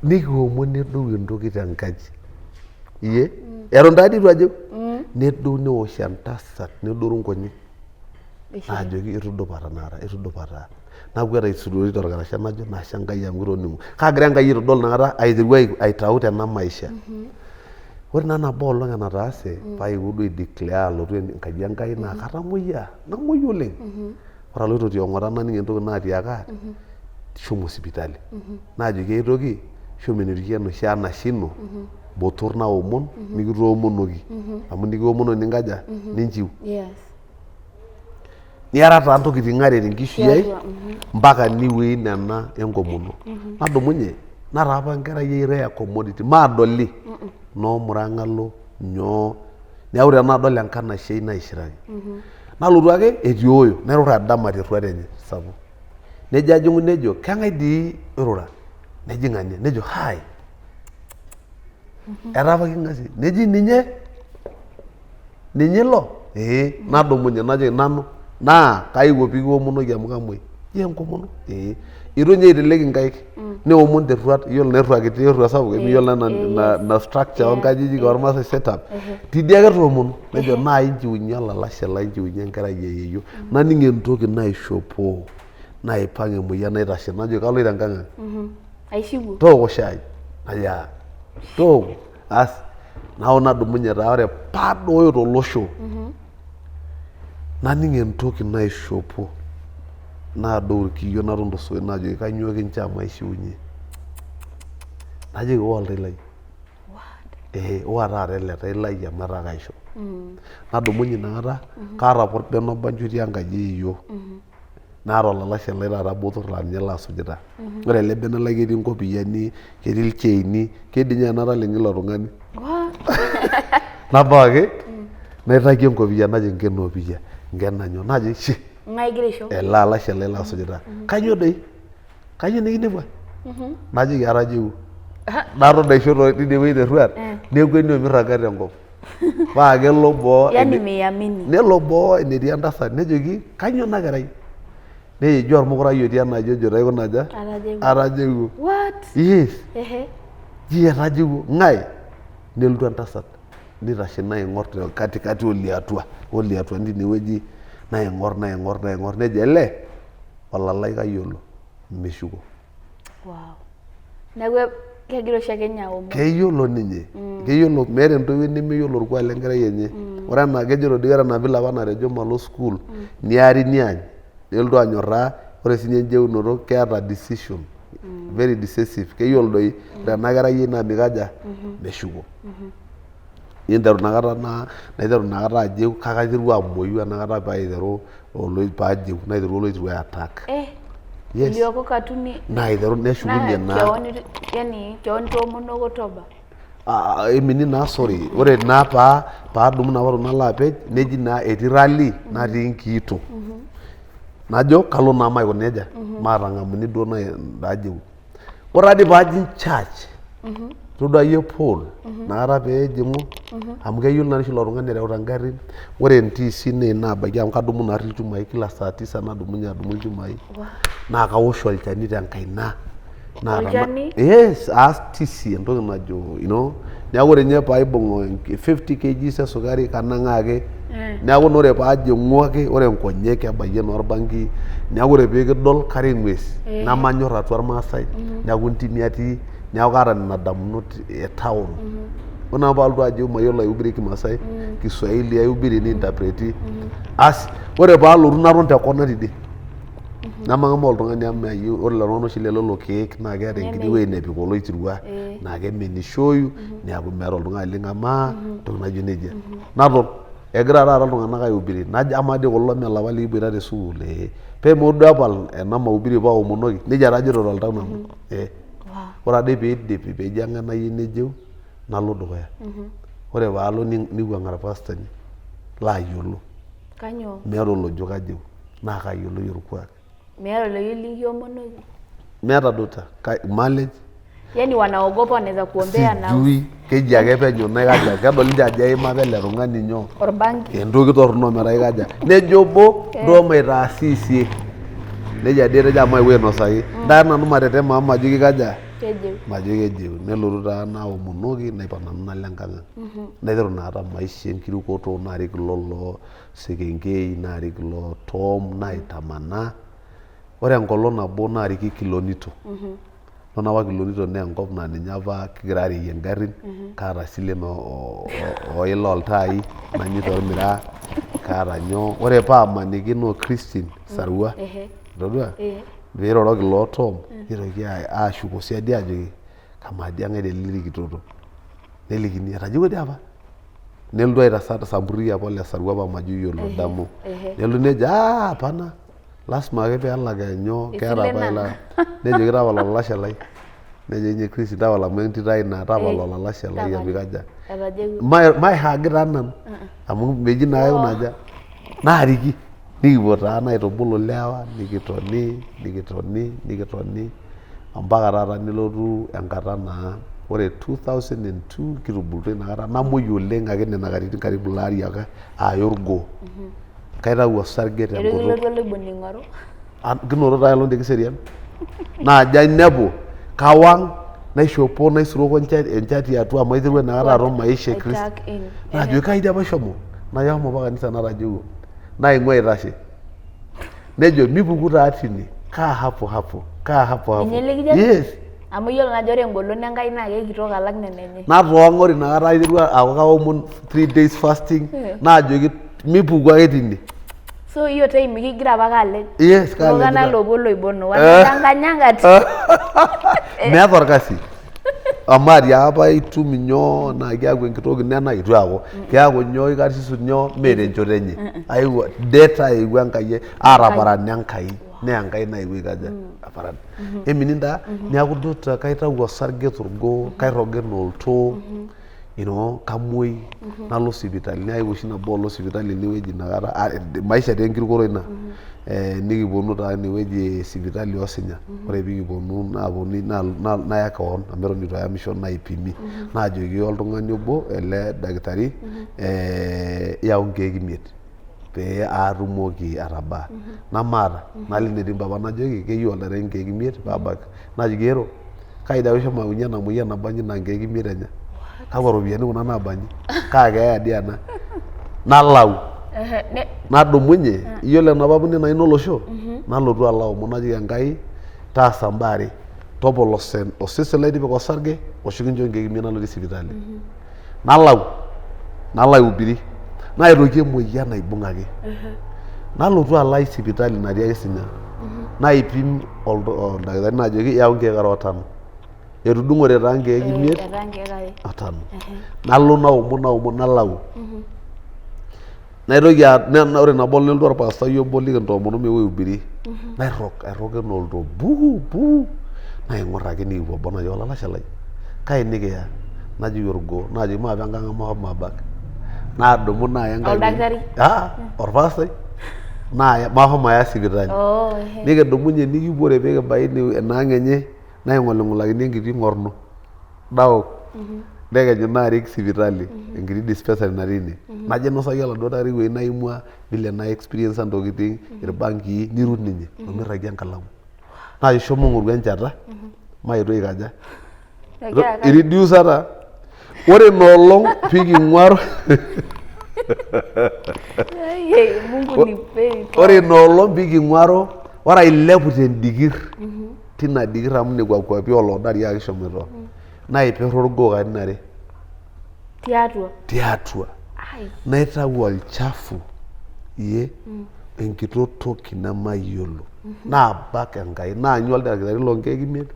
Nikiomon nedou entoki tenkaji. Iyie eton taadii eitu ajo nedou neosh entasat nedoru nkonyek. Naajoki itudupa tenakata itudupa taa. Nakwet aisudori torkarasha najo nashe Enkai amu kitoning'o. Kaagira Enkai aitodol inakata aiteru aitau tena maisha. Ore naa nabo olong enataase paewuo duo ai declare alotu enkaji Enkai naa katamoyia namuoyu oleng. Ore aloito tiong'ota naning entoki naatiaka shomo sipitali. Naajoki ai toki shomo enetii enoshi anashe ino botor naomon mikitoomonoki amu nikiomonoki ninkaja ninchiu. Niara taa ntokitin are tenkishui ai mpaka niwuei nena enkomono. Nadumunye nataa apa enkerai ai rare commodity maadoli noo Murang'a alo nyoo neeku tenadol enkanashe ai naishiraki. Nalotu ake etioyo nairura dama terruat enye sapuk. Nejo ajing'u nejo keng'ae dii oirura? Neji ng'ania nejo hai etaa apa king'asia neji ninye Ninye ilo? Ee. Nadumunye najoki nanu naa kaewuo pee kiomonoki amu kamuoi. Ijio enkomono? Ee. Eitu ninye aiteleki nkaik neomon terruat iyiolo naa errua kiti werrua sapuk emiyiolo naa ina ina structure oo nkajijik ormaasai set up tidie ake etoomono nejo naai inchiunye olalashe lai inchiunye enkerai e yeyio naning entoki naishopoo naipang emoyian naitashe najoki kaloito enkang ang Aishiwuo? Tooko shai najo aa tooko. Asi nao nadumunye taa ore paadooyo tolosho naning entoki naishopo naadou irkiyo naton tosoit najoki kanyoo kinchoo amu aishiunye najoki woo oltai lai ee wua taata ele tai lai amu etaa kaishu nadumunye inakata kaata apa orbene obo nji otii enkaji e yieyio naata olalashe lai taata botor laa ninye laasujita. Ore ele bene lai ketii nkopiyiani, ketii ilcheini, ketii dii ninye ena taleng ilo tung'ani. Nabau ake naitaki enkopiyia najo nkeno opiyia. Nkenanyo najoki shi. Ng'ae igira aisho? Ele alashe lai lasujita. Kanyoo doi? Kanyoo nikinepua? Najoki atajeuo. Naton aisho tine wueji terruat nekweni omirraga tenkop. Paa kelo boo Yaani meiamini. Nelo boo enetii entasat nejoki kanyoo ena kerai? Nejo ijo ormukurai otii enaaji ojo aikuna aja? Atajeuo. Atajeuo. What? Yes. Ehe. Ji atajeuo. Ng'ae? Nelotu entasat nitashe naing'or te katikati oliatua oliatua tinewueji naing'or naing'or naing'or nejo ele olalai kayiolo meshuko. Wow. Neeku kegira oshiake ninye aomon. Keyiolo ninye keyiolo meeta entoiwuoi nemeyiolo orkuak lenkerai enye ore ena kejoito dii ore ena vile apa natejo malo sukuul niari niany nelotu anyorraa ore sinye enjeunoto keeta decision very decisive keyiolo doi ore ena kerai ai naa mikaja meshuko ninteru inakata naa naiteru inakata ajeu kake aiterua amuoyu enakata paiteru paajeu naiteru oloitirua ai attack Eh, yes uliokoka tu ni naiteru neshukunye naa naa keon yani keon itoomonoko toba. Ah, emini naa sorry ore naa paa paadumu napa toki nalo apej neji naa etii rally natii nkiito najo kalo naa maikuna nejia maatang'amuni duo naajeu ore taadii paajing church todua iyie Paul nakata peejing'u amu keyiolo naa oshi ilo tung'ani ereuta ingarrin ore entiisi naa ina abaiki amu kadumu naarri ilchumai kila saa tisa nadumunye adumu ilchumai naa kawosh olchani tenkaina naa tena- Olchani? yes aas tisi entoki najo you know neeku ore ninye paibung 50 kgs esukari kanang'aa ake neeku naa ore paajing'u ake ore nkonyek kebayie inoorbanki neeku ore piikidol kara eng'ues nemanyorr atua irmaasai neeku ntimi atii neeku kaata nena damunot e town ore naa paalotu ajo mayiolo aihubiri kimasai kiswahili aihubiri niintapreti asi ore paalotu naton te kona tidie Nemang'amaa oltung'ani amu meyieu ore lelo tung'anak oshi lelelo keek naa keeta enkiti wueji nepik oloitirua naa kemenishoyu neeku meeta oltung'ani ling'amaa entoki naijo nejia. Naton egira taata iltung'anak aihubiri najo amaa dii kulo mee ilapa likiboita te sukuul ee pee meeu duo epal ena mahubiri paomonoki nejia taa ajoito toltau nanu ee. Ore ade piidipi peeji eng'anayio nejeu nalo dukuya. Ore paalo niwuang'a irpastani laayiolo. Kanyoo? Meeta olojo kajeu naa kaayioloi orkuak. Meeta oloyieu likiomonoki? Meeta duta malej. Yaani wanaogopa wanaweza kuombea na Sijui keji ake penyo naikaja kedol ninche ajo eima apa ele tung'ani nyoo orbanki. entoki torrono metaa ikaja nejo obo ntoo maitaasisie nejia dii etejo amu maewuo ainosaki ntae nanu matetema amu majo kikaja Kejeu. majo kejeu nelotu taa naomonoki naipang nanu nalo enkang ang naiteru inakata maisha enkirukoto narik lolo sekenkei narik loo tom naitamanaa ore enkolong nabo naariki kilonito ore apa kilonito naa enkop naa ninye apa kigira areyie ingarrin kaata isilen oila oltaai nanyita ormiraa kaata nyoo ore paamaniki noo Christine Sarua itodua piiroroki loo tom nitoki ashuko siadi ajoki kamaa dii eng'ae dii ele likitoto nelikini etajeuwua dii apa nelotu aitasat Samburi apa ole Sarua apa majo iyiolo damu nelotu nejo aa hapana lasima ake peelak nyoo keeta apa Isilen ila nejoki tapala olalashe lai nejo ninye Christine tapala amu entito ai ina tapala olalashe lai amu ikaja Etajeuwua. mairragi taa nanu amu meji naa aikuna aja naariki nikipuo taa naitubulu ilewa nikitoni nikitoni nikitoni ompaka taata nelotu enkata naa ore 2002 kitubulutua inakata namuoi oleng ake nena katitin karibu ilo ari ake aaya orgoo kaitau osarge Eitu tenkutuk kilotu oloiboni aing'oru? Kinoto taa aelong te Kiserian naajo ainepu kawang naishopo naisuroko enchati atua amu aiterua inakata atum maisha e Kristo Attack in. naajoki kai dii apa ishomo najo ashomo apa kanisa natajeuwuo naing'ua aitashe nejo mipuku taa tine kaa hapo hapo kaa hapo hapo Ninye likijo? yes Amu iyiolo naa ajo ore engolon Enkai naa kekitok alang nena enye. Natoong'o ore inakata aiterua aaku kaomon 3 days fasting naajoki mipuku ake tine. So hiyo time kigira apake alej. Yes, kaalejita. Iltung'anak loopuo Oloibon wanadanganyangati. Meeta orkasi. Amu atiaka apa itum nyoo naa keeku enkitok ino ena itu eeku. Keeku nyoo ikarsisu nyoo mee tenchoto enye. Aewuo det aewuo Enkai aataparana Enkai. Naa Enkai naewuo aikaja aparan. Emini ntaa neeku duo kaitau osarge torgoo kairroga enaa oltoo. You know, kamuoi nalo sipitali nayau oshi nabo alo sipitali enewueji inakata ah, maisha taa enkirukoto ina. Eh, nikiponu taa inewueji sipitali Osinya. Ore piikiponu naponui naya kewon amu eton itu ayamisho naipimi naajoki oltung'ani obo ele dakitari eh, yau nkeek imiet pee atumoki atabaa. Namaata, nalo enetii mpapa najoki keyieu oldakitari nkeek imiet paabak. Najoki ero kai dii apa ishomo ayaunye ena moyian nabanji naa nkeek imiet enya? Kakwa ropiyiani kuna naabanji? Kaa keeya dii ena? Nalau. Nadumunye, iyiolo enapa pundi naina olosho, nalotu alo aomon najoki Enkai taasa imbaa are, topolo osesen lai tipika osarge ashu kincho nkeek imiet nalotie sipitali. Nalau, nalo aihubiri, naitoki emoyian aibung'aki. Nalotu alo ai sipitali natii ake Sinya, naipim oldakitari najoki yau nkeek are otano. Etudung'ote taa nkeek imiet Etaa nkeek are. otano. Nalo naomon naomon nalau. Naitoki a- ore nabo nelotu orpastai obo likintoomono meeu aihubiri. Nairrog, airroga enaa oltoo buu buu naing'orr ake nikipuo boo najoki olalashe lai kai nikiya? Najoki orgoo, naajoki maape enkang ang mahomo abak. Nadumu naya enkang enye. Oldakitari? Aa orpastai naaya mahomo aya sipitali. Oh, ehe. Nikidumunye nikipuo ore pee kibaya ine enaang enye naing'oling'olakini enkiti ng'orno naok nekenyu naarik sipitali enkiti dispensary natii ine. Najo ainosaki oladuo dakitari ewueji naimua vile na experiencer ntokitin irbankii nirut ninye omirragie enkalamu. Najoki shomo ng'oru enchata mayetu aikaja. Egira ake- Iredusa taa. Ore ina olong piking'uaro Ai, Mungu ni very ore ina olong piking'uaro ore ailepu tendikir tina dikir amu nekua kuapi olodari ake kishomoito naipir orgoo katitin are tiatua tiatua Ai. naitau olchafu ye enkito toki nemayiolo naabak Enkai naanyu oldakitari loo nkeek imiet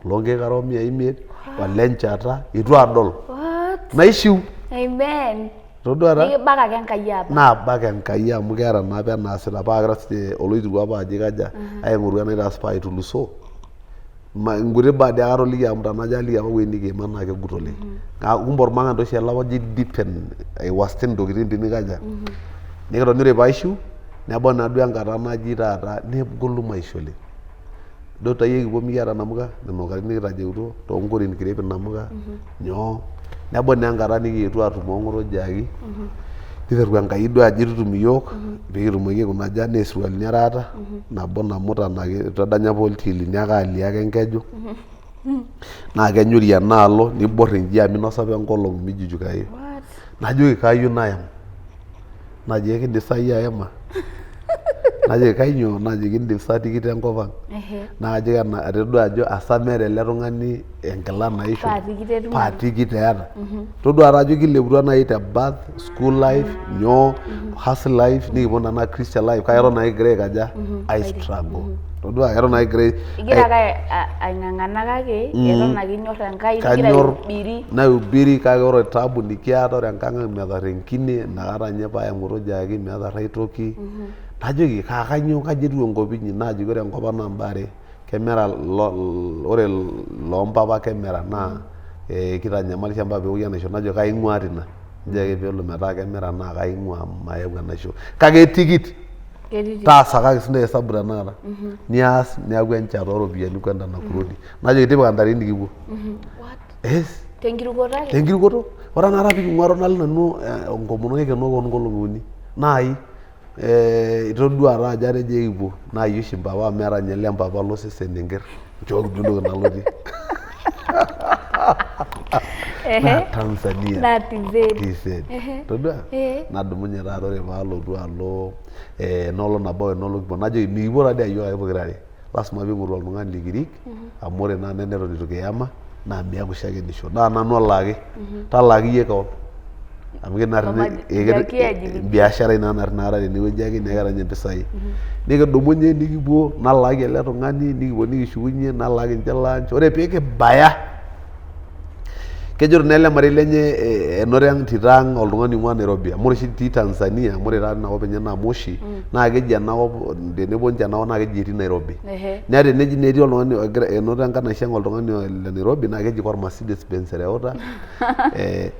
loo nkeek are omiyai imiet olenchata itu adol What? naishiu Amen. Itodua taa? Nikibak ake Enkai abak. Naabak Enkai amu keeta naa apa enaasita paa kegira sinye oloiterua apa ajo aikaja aing'oru enaitaas paa aitulusoo nkuti baa dii ake atoliki amu tenajo aliki apa ewueji nikiima naa kegut oleng. Kumbe ormang'ante oshi ele apa oji deepen aiwasten intokitin pee mikaja nikitoni ore paaishiu nebau naaduo enkata naji taata negolu maisha oleng. Ijo taa iyie ekipuo mikiata namuka nena katitin nikitajeutuo toonkorin kirep inamuka nyoo nebau naa enkata nikietuo atumo ong'oto jiaki niteru Enkai duo ajo itutum iyiook pee kitumoki aikuna aja naa esirkualini are aata nabo namuta naa etadanya apa oltiili neeku kaalio ake enkeju naa kenyori enaalo niborr inji amu inosa apa enkolong mijujukayu najoki kayieu nayam najoki ekindim sa iyie ayama najoki kainyoo najoki indim sa tikit enkop ang naa kajoki ena atodua ajo asa meeta ele tung'ani enkila naishop Paa tikit etum paa tikit eeta todua taa ajo kileputua naaji te birth school life nyoo hustle life nikipuo naa Christian life kake eton ake kigira aikaja ai struggle todua eton ake kigira Igira ake aing'ang'ana kake eton ake inyorr Enkai nigira kanyor aihubiri. naihubiri kake ore taabu nikiata ore enkang ang methar enkine inakata ninye paaya ng'oto jiaki methar aitoki najoki kaa kanyoo kaji etiu enkop inyi naajoki ore enkop ang naa imbaa are kemera ore loompapa kemera naa eh, kitanyamalisha mpaka peoki enaisho najo kaing'ua tina njo ake peelo metaa kemera naa kaing'ua amu mayau enaisho kake etikit Ketii taasakaki sintae hesabu tenakata nias neeku enchata oropiyiani kwenda na kurudi najoki tipika ntarikini nikipuo What? yes Tenkirukoto ake? tenkirukoto ore enakata piking'uaro nalo nanu enkomono kaikeno koon nkolong'i uni naai eh, itodua taa ajo atejo ekipuo naai oshi mpapa amu meeta ninye le mpapa losesen enkerr nchooki duo entoki nalotie naa Tanzania Naa TZ. TZ todua nadumunye taata ore paalotu alo eh, enoolong nabau enoolong kipuo najoki mikipuo taadii iyiook ake pokirare lasima piing'oru oltung'ani likirik amu ore naa neton itu kiyama naa miaku shakenisho naa nanu olaaki talaaki iyie kewon amu Mama Jackie ajilipie. biashara ina naarri naata tenewueji ake neeku keeta ninye impisai nikidumunye nikipuo nalaaki ele tung'ani nikipuo nikishukunye nalaaki ninche lunch ore pee kibaya Kejo naa ele marei lenye enoto entito ang oltung'ani oing'ua Nairobi amu ore oshi itii Tanzania amu ore taa ina kop enye naa Moshi naa keji ena kop tenepuo ninche ena kop naa keji etii Nairobi. Naa teneji naa etii oltung'ani ogira enoto enkanashe ang oltung'ani le Nairobi naa keji kormasidis Benz ereuta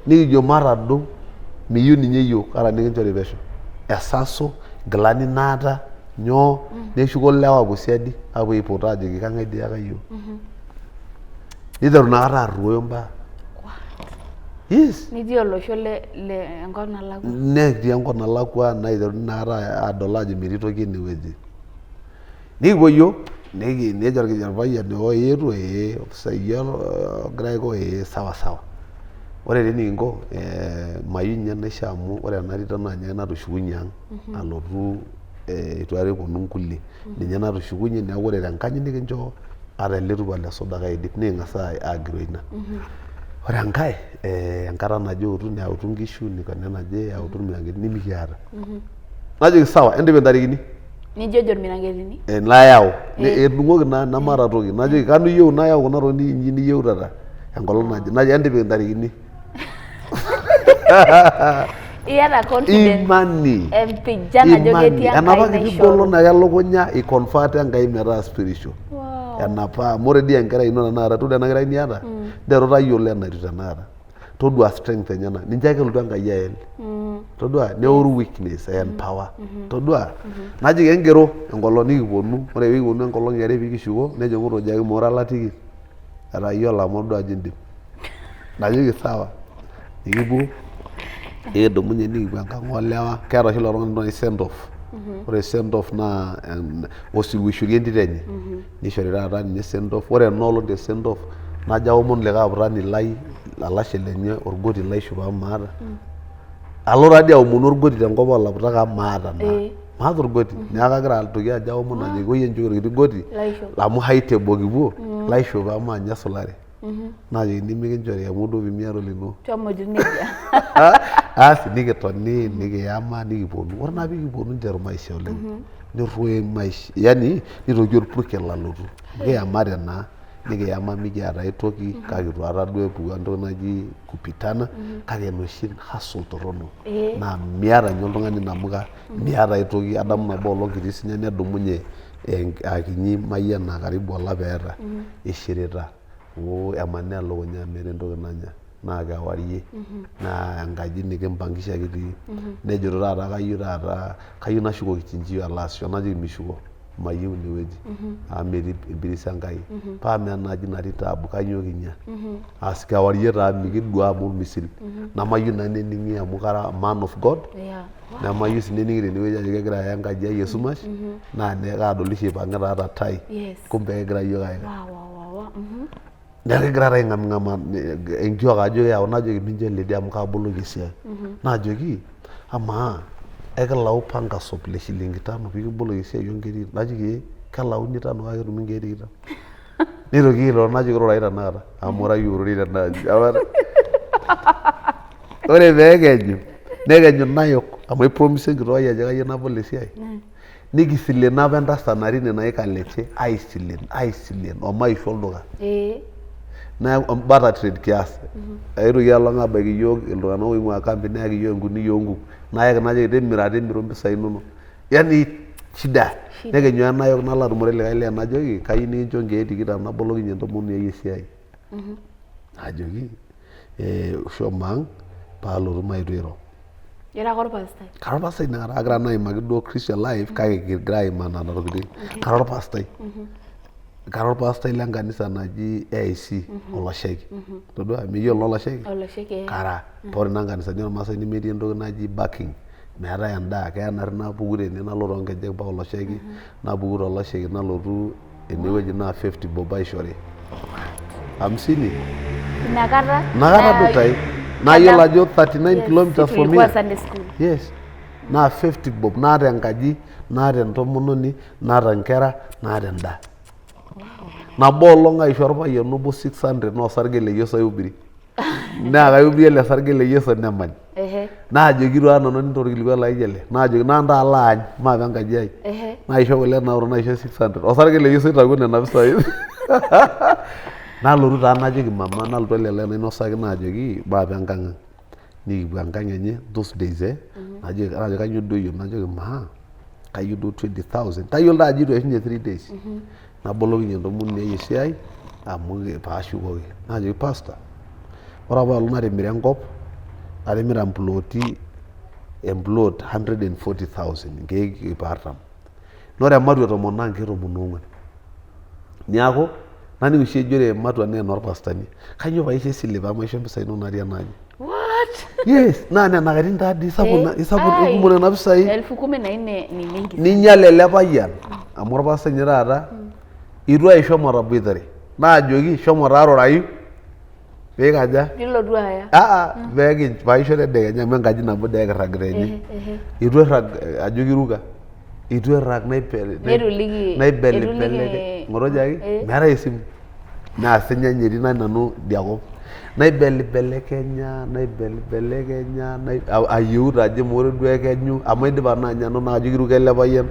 nikijo matadou miyieu ninye iyiok ata nikinchori pesho. Esaso, nkilani naata, nyoo neshuko ilewa aapuo siadi aapuo aipot aajoki kang'ae dii eyaka iyiok. Niteru inakata arruoyo imbaa. Yes. Nitii olosho le, le enkop nalakua. Netii enkop nalakua naiteruni inakata adol ajo metii toki enewueji. Nikipuo yiok nejo orpayian oo eetuo ee opisai ogira aiko ee sawa sawa. Ore taa enikinko mayieu ninye naisho amu ore ena tito naa ninye natushukunye ang alotu eitu aikata eponu nkulie. Ninye natushukunye neeku ore tenkanyit nikinchoo ata ele tupa le suda kaidip niking'as aagiroo ina. Ore enkae enkata naji ootu neyautu nkishu nikuna enaje eyautu irmiranketini nimikiata. Najoki sawa entipik intarikini. Nijojo irmiranketini? Nayau etudung'oki naa nemaata toki najoki kanu iyieu nayau kuna tokitin inji niyieutata enkolong naje najoki entipik intarikini. Iyata confidence Imani. empijan ajo ketii Imani. Enkai Enapa kiti naishoru. golon ake elukunya iconvert Enkai metaa spiritual. Wow. Enapa amu ore dii enkerai ino tenakata todua ena kerai niata nteru tayiolo enatiu tenakata. Todua strength enyenak ninche ake elotu Enkai ayel. Todua neoru weakness ai empower. Todua najoki engero enkolong nikiponu ore pee kiponu enkolong eare pee kishuko nejo ng'otonye meekure alatiki etayiolo amu atodua ajo indim. Najoki sawa nikipuo nikidumunye nikipuo enkang oolewa keeta oshi ilo tung'ani entoki naji send off ore send off naa osirua oishori entito enye nishori taata ninye send off ore ena olong te send off najo aomon likae aputani lai olashe lenye orgoti laishop amu maata alo taadii aomonu orgoti tenkop oolaputak amu maata naa maata orgoti neeku kagira aitoki ajo aomon ajoki woi enchoo orkiti goti amu high table kipuo laishop amu maa ninye esulare. Najoki nimikinchori amu duo pemiata olino. Shomo etiu nejia. Asi nikitoni nikiyama nikiponu. Ore naa pikiponu niteru maisha oleng. Nerruoyo maisha yani nitoki orpurkel alotu. Nikiyamate naa nikiyama mikiata ae toki kake itu aikata duo epuku entoki naji kupitana kake enoshi hustle torrono naa miata ninye oltung'ani inamuka miata ae toki. Adamu nabo olong kitii sinya nedumunye akinyi mayiana karibu olapa eeta ishirita hoo emanaa elukunya meeta entoki nanya naa kewarie naa enkaji nikimpangisha kitii nejoito taata kayieu taata kayieu nashuko kichinjio alo aasisho najoki mishuko mayieu inewueji amu metii empiris Enkai paa amaa ena aji natii taabu kanyoo kinya asi kewarie taa mikidua amu ormisil nemayieu naa nening'i amu kara man of God Nemayieu sii nening'i tenewueji ajo kegira aya enkaji ai esumash naa kaadoli oshi aipang'ita ata tai kumbe kegira iyiook aika. Neeku kigira taa aing'aming'amaa enkiok ajo yau najoki mincho elo idie amu kaaboloki esiai. Naajoki amaa ekilau panga soap le shilingi tano pee kiboloki esiai oo nkeek tikitam? Najoki ee kelauni tano kake ketumi nkeek tikitam. Nitoki airoro najoki rurai tenakata amu ira iyie ororei tena aji. Ore pee ekenyu, nekenyu nayok amu aipromisa enkitok ai ajo kayieu nabol esiai. Nikisileno apa entasat natii ine naji Kaleche aisilen aisilen omaishu olduka. Neeku barter trade kias. Eetuoki aelong abaiki iyiok iltung'anak oing'ua kambi neyaki iyiok enkunia oo nkuk. Nayaki najoki timira timiru impisai inonok. Yani shida. Nekenyu enayok nalo atumore likae lee najoki kayieu nikincho nkeek tikitam nabolokinye entomononi ai esiai. Najoki shomo ang paalotu maetu airo. Ira ake orpastai? Kara orpastai inakata agira naa aimaki duo Christian life kake kigira aimaa nena tokitin. Kara orpastai. Kara orpastai le nkanisa naji AIC Olosheki. Todua miyiolo naa Olosheki? Olosheki ee. Kara. Paa ore naa nkanisani ormaasai nemetii entoki naji backing meetae endaa keya naari napuku tene nalo toonkejek mpaka Olosheki napuku tolosheki nalotu enewueji naa 50 bob aishori hamsini Inakata inakata dutai naa iyiolo ajo 39 kilometers from tulikuwa here Sunday school. yes naa 50 bob naata enkaji naata entomononi naata inkera naata endaa nabo olong aisho orpayian obo 600 naa osarge le Yesu aihubiri naa kaihubiri ele sarge le Yesu nemany Ehe. naajoki taa nanu ninto orkilikuai laijo ele naajoki naa ntaa alo aany maape enkaji ai Ehe. naisho kule naoro naisho 600 osarge le Yesu oitawuo nena pisai. Nalotu taa najoki mama nalotu ele lee nainosaki naajoki maape enkang ang. Nikipuo enkang enye those days eh, najoki najoki kainyoo duo iyieu, najoki maa kayieu duo 20,000 tayiolo taa ajo eitu eishunye 3 days. Nabolokinye entomononi ai esiai amu paashukoki. Najoki pastor, ore apa olong natimira enkop, atimira imploti emplot 140,000 inkeek iip artam. Naa ore ematua e tomon naa inkeek tomon oong'uan. Niaku naning oshi ejo ore ematua naa enoorpastani. Kainyoo paisho esile pamaisho impisai inonok natii ena aji? What? Yes, naa nena katitin taa dii sapuk isapuk kumok nena pisai. Elfu kumi na nne ni mingi. Ninyal ele payian amu orpastai ninye taata itu aisho mataboitare naajoki shomo taarurayu piikaja Nilotu aya. aa pee paisho tedekenya amu enkaji nabo dee kirragita enye itu airrag ajo kiruka itu airrag Neitu iliki- naibelibeleke eitu iliki- ng'otonye ake Eh. meetae esimu naa sinya ninye etii nanu idia kop naibelibelekenya naibelibelekenya ayieu taa ajo meekure duo ekenyu amu aidipa naa ninye anoto naa kajo kiruko ele payian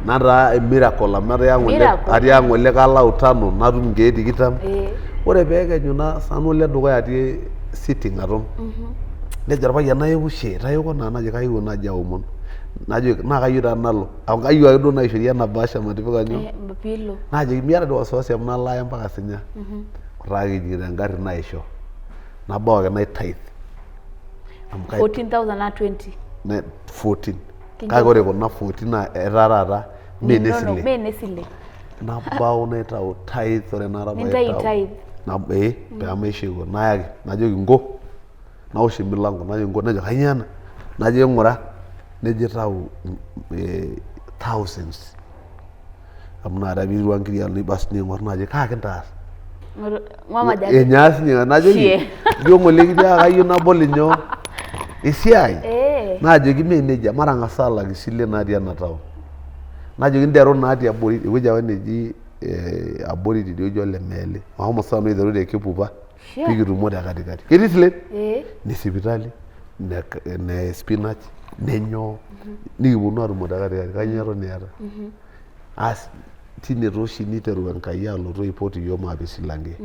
nataa e miracle amu Miracle. atii ng'ole kalau tano natum inkeek tikitam Eh. ore peekenyu na nanu oledukuya atii sitting aton nejo orpayian nayewuo shee tayoko naa najo kayewuo naaji aomon najoki naa kayieu taa nalo amu kayieu ake duo naishori ena bahasha matipika nyoo Eh, piilo. naajoki miata dii wasiwasi amu nalo aya mpaka Sinya ore ake kijing'ito engarri naisho nabau ake nai tithe amu kai 14,000 na 20. 14 kake ore kuna 14 naa etaa taata mee enesile Mee enesile. Nabau naitau tithe ore enakata Nintayu paitau tithe. ee pemaisho nayaki najoki nko naosh emilango najoki nko nejo kainyoo ena najo ing'ura nejo itau thousands amu inakata piirua nkiri alo basi ning'or najoki kaa kintaas enyaa sinye najoki ijo ng'ole kitiaka kayieu nabol inyoo esiai naajoki mee nejia matang'as alak isilen natii ena town najoki nteru naa tiabori ewueji apa neji abori tidie wueji ole meeli mashomo sinanu aiteru te kipupa pikitumo te katikati ketii isilen ine sipitali ine spinach nenyoo nikiponu atumo te katikati kainyoo eton iyata Aas tine taa oshi niteru Enkai alotu aipot iyiook maape esilanke.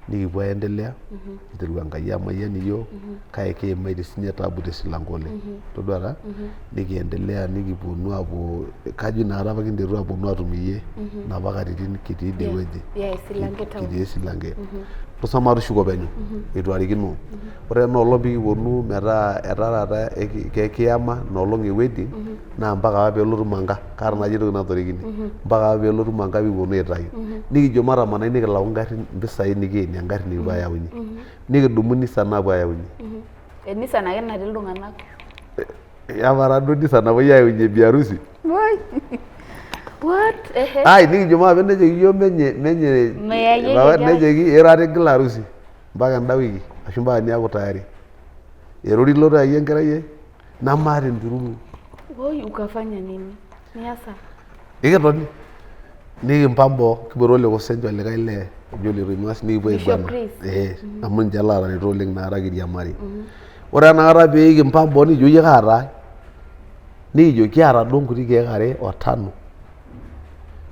Nikipuo aendelea, niteru Enkai amayian iyiook kake kiimaitie sinye taabu tesilanke oleng. Todua taa, nikiendelea nikiponu aapuo kajo inakata apa kinterua aponu atum iyie inapa katitin kitii idie wueji. Yeah, Esilanke town. Kitii Esilanke. Tusa matushuko penyo eitu arikino. Ore ena olong pikiponu metaa etaa taata kekiyama ina olong e wedding naa mpaka apa pelotu manka kaata naaji entoki natorikine mpaka apa pelotu manka pikiponu aitayu nikijo matamanai nikilau ingarrin impisai nikienie engarri nikipuo ayaunyie nikidumu Nissan aapuo ayaunyie E Nissan ake natii iltung'anak. Amaa taa duo Nissan napuoi ayaunyie bi harusi Woi. What? Ehe. Ai nikijo maape nejoki iyiok menye menye Meyayieki enkerai. nejoki ira tigila harusi mpaka enda wiki ashu mpaka niaku tayari erori ilo ayie enkerai ai namaata entururu. Woi, ukafanya nini? Niasa. Nikitoni nikimpang boo kiboitare olekusenje olikae lee oji ole Toimas nikipuo Bishop aiguana Chris. ee amu ninche laatareto oleng inakata kiriamari. Ore enakata pee kimpang boo nikijo iyie kaa taa nikijo kiata duo nkuti keek are o tano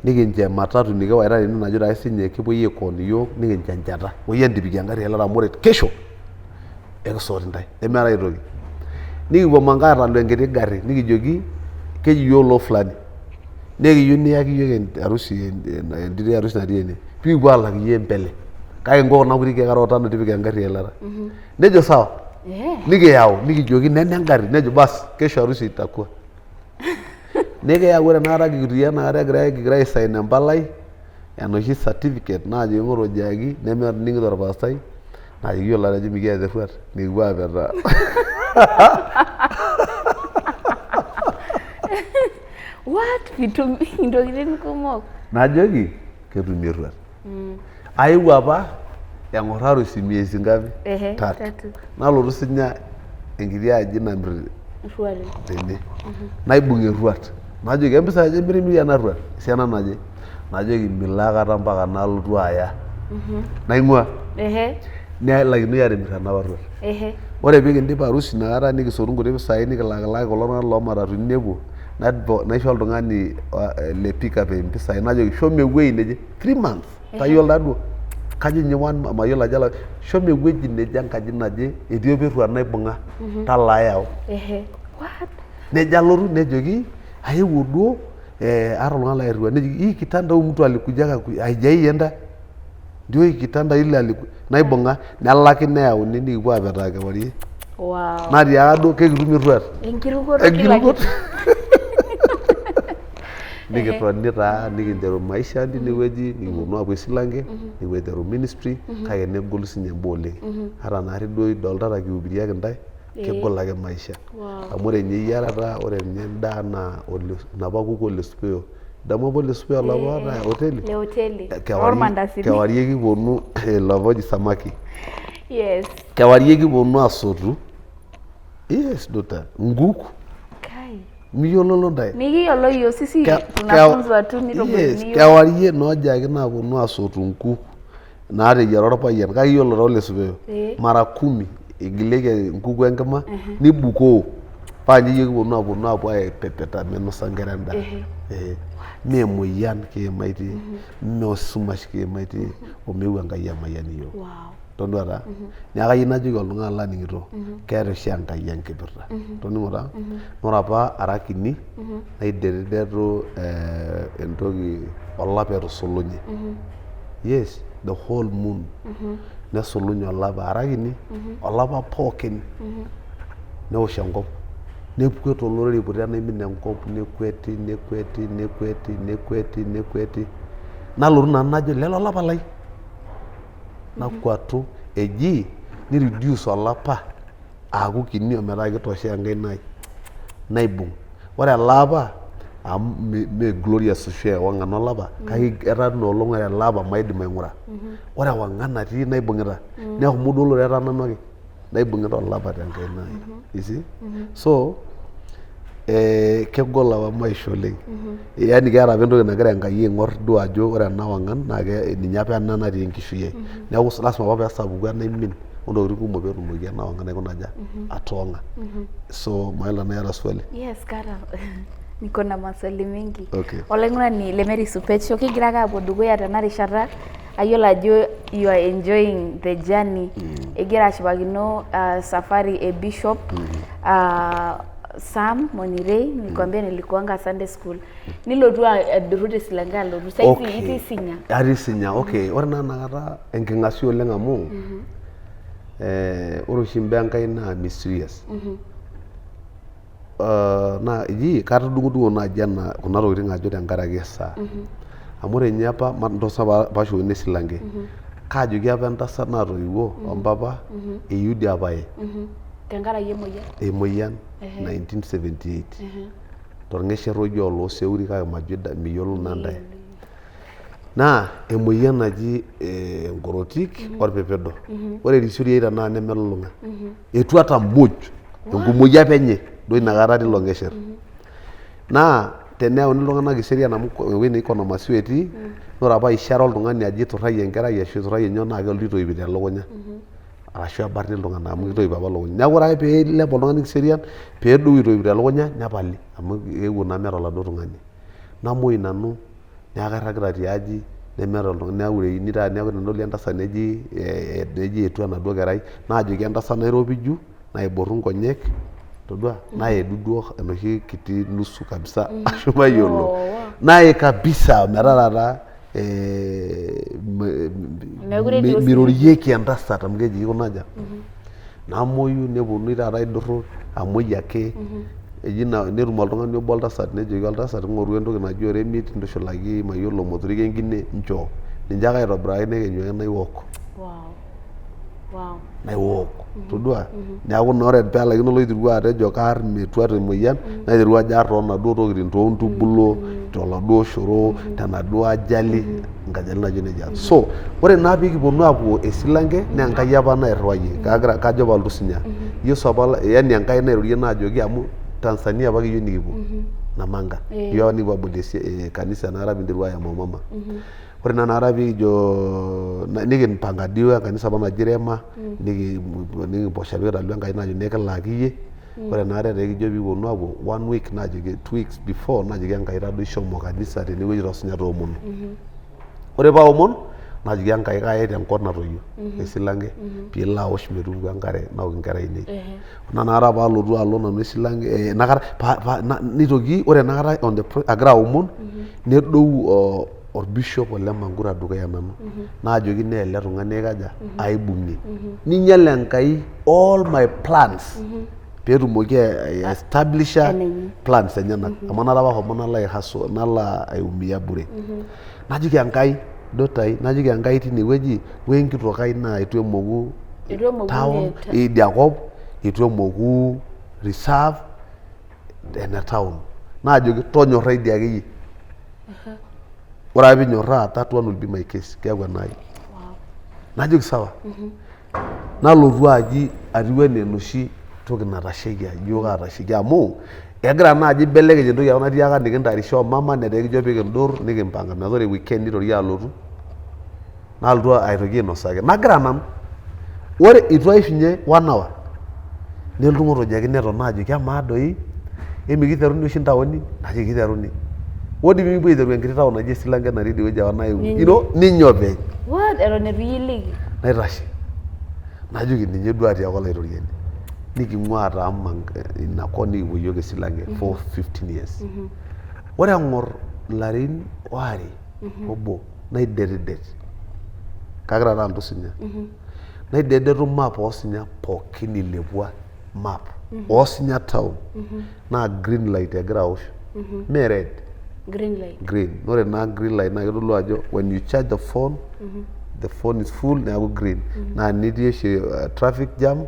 nikincho ematatu nikiwaita tene najo taa sinye kepuoi aikon iyiok nikincho enchata oyie entipikie engarri eilata amu ore kesho ekisot intae nemeetae aitoki. Nikipuo manka aatalu enkiti garri nikijoki keji iyiok loo fulani naa ekiyieu niyaki iyiok harusi entito e harusi natii ene pikipuo aalak iyie mbele kake nko kuna kuti keek are o tano tipika engarri eilata. Nejo sawa nikiyau nikijoki nena engarri nejo bas kesho harusi itakuwa. Nikiyau ore enakata kitii enakata egirai kigira aisign empalai enoshi certificate naajo ng'orojiaki nemening'ito orpastai naa ekiyiolo ake ajo mikiata erruat nikipuo apetaa. What? Vitu intokitin kumok. Najoki ketumi erruat. Aewuo apa eng'or harusi miezi ngapi? Ehe, Tatu. tatu. Nalotu sinya enkiti aji namir Erruati. tene naibung erruat najoki empisai aja imirimiri ena rruat esiana naje najoki milo akata mpaka nalotu aya naing'ua Ehe. nelaikinoi atimir enapa rruat Ehe. ore pikindip harusi inakata nikisotu nkuti pisai nikilakilaki kulo tung'anak loomatatuni nepuo naisho oltung'ani le pickup impisai najoki shomo ewueji neje 3 months tayiolo taaduo. Kajo ninye one mayiolo ajo ala shomo ewueji neje enkaji naje etii apa erruat naibung'a talaa yau. Ehe. What? Nejo alotu nejoki ayewuo duo eh, aata oltung'ani lairriwua nejoki hii kitanda huyu mtu alikujaka haijaienda ndio hii kitanda ile aliku naibung'a nelaki neyauni nikipuo apetaa kewarie. Wow. Natiaka duo kekitum erruat. Enkirukoto kila Enkirukoto. kitu. Nikitoni taa nikinteru maisha tinewueji nikiponu aapuo esilanke nikipuo aiteru ministry kake negolu sinye imbaa oleng ata naarri duo idoltata kiubiriaki intae kegol ake maisha amu ore ninye eyiarata ore ninye endaa naa inapa kuku ole supeyo idamu apa ole supeyo olapa oota hoteli Le hoteli. kewarie Ormandasini. kewarie kiponu ilapa oji samaki Yes. kewarie kiponu asotu yes daughter nkuk Kai. miyiololo ntae Mikiyiolo yiok sisi tunafunzwa tu nitobiruni yiok. Kewarie nooja ake naaponu asotu nkuk naateyiara orpayian kake iyiolo taa ole supeyo mara kumi igilieki enkuku enkima nibukoo paa ninye iyiok kiponu aponu apuo aipepeta minosa inkera endaa. Mee emoyian kiimaitie, mee esumash kiimaitie omeu Enkai emayian iyiok. Todua taa? Neeku kayieu najoki oltung'ani laning'ito, keeta oshi Enkai enkipirta. Toning'o taa? Ore apa ara kini, naidetidetu entoki olapa etusulunye. Yes, the whole moon. Nesulunye olapa ara kini, olapa pookin. Neosh enkop. Nekwet olorere eiputa enaimin enkop, nekweti, nekweti, nekweti, nekweti, nekweti. Nalotu nanu najo lele olapa lai. Nakwatu eji ni reduce olapa aaku kini ometaa kitoshea enkaina ai naibung. Ore ele apa amu mee glorious oshi ewang'an olapa kake etaa tina olong ore ele apa maidim aing'ura. Ore ewang'an natii naibung'ita neshomo duo olorere etaa nanu ake naibung'ita olapa tenkaina ai. You see? So kegol apa maisha oleng. Yani keeta apa entoki nagira Enkai aing'or duo ajo ore ena wang'an naa ninye apa ena natii enkishui ai. Neeku lasima apa peesapuku enaimin ontokitin kumok peetumoki ena wang'an aikuna aja? Atoong'a. So mayiolo tenaa iyata swali. Yes, kaata. Niko na maswali mingi. Okay. Olaing'urani le Mary Supet Show, kigira ake aapuo dukuya tena rishata. Ayiolo ajo you are enjoying the journey. Igira ashipakino safari e Bishop Sam Monirei, nilikwambia nilikuanga Sunday school. Nilotu adurru te Silange alotu. Saizi itii Sinya. Atii Sinya, okay. Ore naa inakata enking'asia oleng amu ore oshi imbaa Enkai naa mysterious. Naa eji katudung'udung'o naaji ena kuna tokitin ajo tenkaraki esaa. Amu ore ninye apa ntosho paashukokino esilanke. Kaajoki apa entasat natoiwuo ompapa eyudi apa aye. Tenkaraki emoyian? Emoyian 1978 torng'esher oji olooseuri kake majo miyiolo naa ntae. Naa emoyian naji enkorotik orpepedo. Ore erisiori ai tenakata nemelulung'a. Etuata muj enkumoi apa enye duo inakata tilo ng'esher. Naa teneyauni iltung'anak kiserian amu ewueji neji Konomasio etii, naa ore apa ishara oltung'ani ajo iturrayie enkerai ashu iturrayie nyoo naa kelotu aitoip telukunya. Arashu ebarni iltung'anak amu kitoip apa ilukuny. Neeku ore ake piilep oltung'ani kiserian peedou itoipito elukunya nepali amu eewuo naa meeta oladuo tung'ani. Namuoi nanu neeku kairragita tiaji nemeeta oltung'ani neureini taata neeku tenedoli entasat neji neji etua enaduo kerai naajoki entasat nairopiju naiborru nkonyek todua naedu duo enoshi kiti nusu kabisa ashu mayiolo naye kabisa metaa taata Meekure etii osiligi. mirorieki entasat amu keji ikuna aja namuoyu neponunui taata aidurru amuoi ake eji netum oltung'ani obo oltasat nejoki oltasat ing'oru entoki naji oremit ntushulaki mayiolo motorik enkine nchoo ninche ake aitobiraki nekenyu ake naiwok Wow. Wow. Naiwok todua neeku naa ore peelaikino oloiterua atejo kaarr metua temoyian naiterua ajo aarr toonaduo tokitin toontubulo toladuo shoro tenaduo ajali nkajali naijo nejia so ore naa piikiponu aapuo esilanke naa Enkai apa nairriwayie kagira kajo palotu sinya Yesu apa yani Enkai nairorie naajoki amu Tanzania apa kiyieu nikipuo Namanga iyiok apa nikipuo abolie kanisa enakata piinterua ayama omama Ore naa inakata pikijo nikimpanga dii we kanisa apa naji Rema nikiposha pikitalu Enkai najo nikilaaki iyie. Ore enakata etaa ekijo pikiponu apuo one week najoki 2 weeks before najoki Enkai tadoi shomo kanisa tenewueji tosinya toomono. Ore paaomon. Najoki Enkai kayaita enkop natoyio esilanke piilo aosh metupuku enkare naok inkera ainei. Ore inakata paalotu alo nanu esilanke eh, inakata nitoki ore inakata on the agira aomon nedou orbishop ole Mankura dukuya nanu naajoki nee ele tung'ani aikaja aibung'ie. Ninyial Enkai all my plans peetumoki aestablisha Enenye. plans enyenak amu enaata apa ahomo nalo aihustle nalo aiumia bure. Najoki Enkai dotai najoki Enkai tinewueji we enkitok ai naa eitu emoku Eitu emoku town ninye idia kop eitu emoku reserve ene town naajoki tonyorrai dii akeyie. Ore ake piinyorraa that one will be my case keeku enaai. Najoki sawa. Nalotu aji atiu enaa enoshi toki natashaikia ijo kaatasheiki amu egira naaji aibelekeny entoki apa natiaka nikintayarisha omama netaa ekijo pikindur nikimpanga metaa ore weekend nitoki alotu nalotu aitoki ainosaki nagira nanu ore itu aishunye one hour nelotu ng'otonye ake neton ajoki amaa doi emikiteruni oshi intaoni najoki kiteruni hoo dii pemikipuo aiteru enkiti town naji Esilanke natii idie wueji apa nayewuo you know ninye openy What? Eton eitu iyie iliki? Naitashe najoki ninye duo atiaka olaitoriani niking'ua taa ina kop nikipuo iyiook Esilanke for 15 years ore eng'or ilarin waare obo naidetidet kagira taa alotu osinya naidetidetu map osinya pookin ilepua map osinya town naa green light egira aosh mee red. Green light. Green. Ore naa green light naa kitodolu ajo when you charge the phone the phone is full neeku green. Naa enitii oshi traffic jam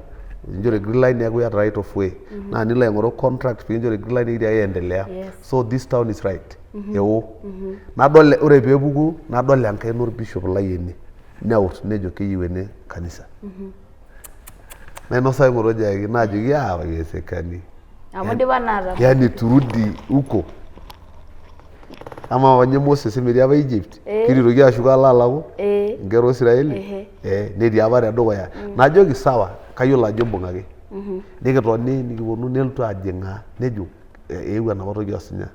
nikinchori green light neeku iyata right of way. Naa enilo aing'oru contract pee kinchori green light nikijokini endelea. Yes. So this town is right. Eo. Nadol ore peepuku nadol enkaina orbishop lai ene neut nejo keyieu ene kanisa. Nainosaki ng'otonye ayaki naajoki ah haiwezekani. Amu idipa naa atama. Yaani turudi huko. Amaa apa ninye Moses emetii apa Egypt? Eh. Keitu itoki ashuko alo alaku Eh. inkera oo Israeli? Ehe. Eh, netii apa tedukuya. Najoki sawa, kayiolo ajo imbung'aki. Nikitoni nikiponu nelotu ajing'aa nejo eewuo enapa toki osinya.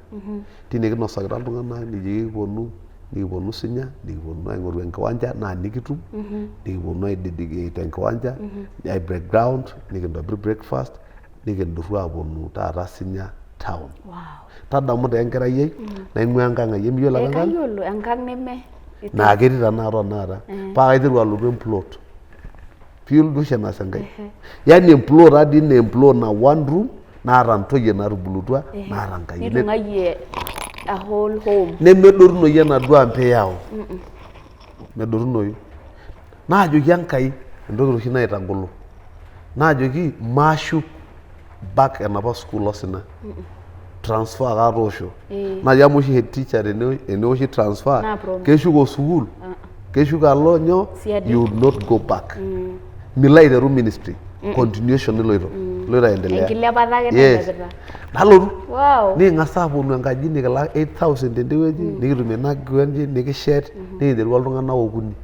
Tine kinosakita iltung'anak nikijoki ekiponu nikiponu osinya nikiponu aing'oru enkiwanja naa nikitum nikiponu aidedicate enkiwanja ai break ground nikintobir breakfast nikindurru aponu taata Sinya town. Wow. Tadamu taa enkerai ai naing'ua enkang ai emiyiolo apa Eh, enkang? kayiolo enkang neme Naa ketii tenakata otenakata. Paa kaiteru alotu emplot. Piyiolou duo oshi enaas Enkai. Yaani emplot taadii naa emplot naa one room naata ntoyie naatubulutua naata nkayiok. Nitung'ayie a whole home. Nemedotunoyu enaduo ampa iyau. Medotunoyu. Naajoki Enkai entoki oshi naitagolo. Naajoki maashuk back enapa sukuul osina. Transfer ake atoosho. Najoki amaa oshi head teacher teneoshi transfer Naa promotion. keshuko sukuul? Keshuko alo nyoo? Siadi. You will not go back. Milo aiteru ministry. Continuation iloito. Iloito aendelea. Enkilepata ake Yes. nailepita. Nalotu. Wow. Niking'as aaponu enkaji nikilak 8000 tende wueji, nikitum ena kiwanja nikishet, nikinterua iltung'anak okuni.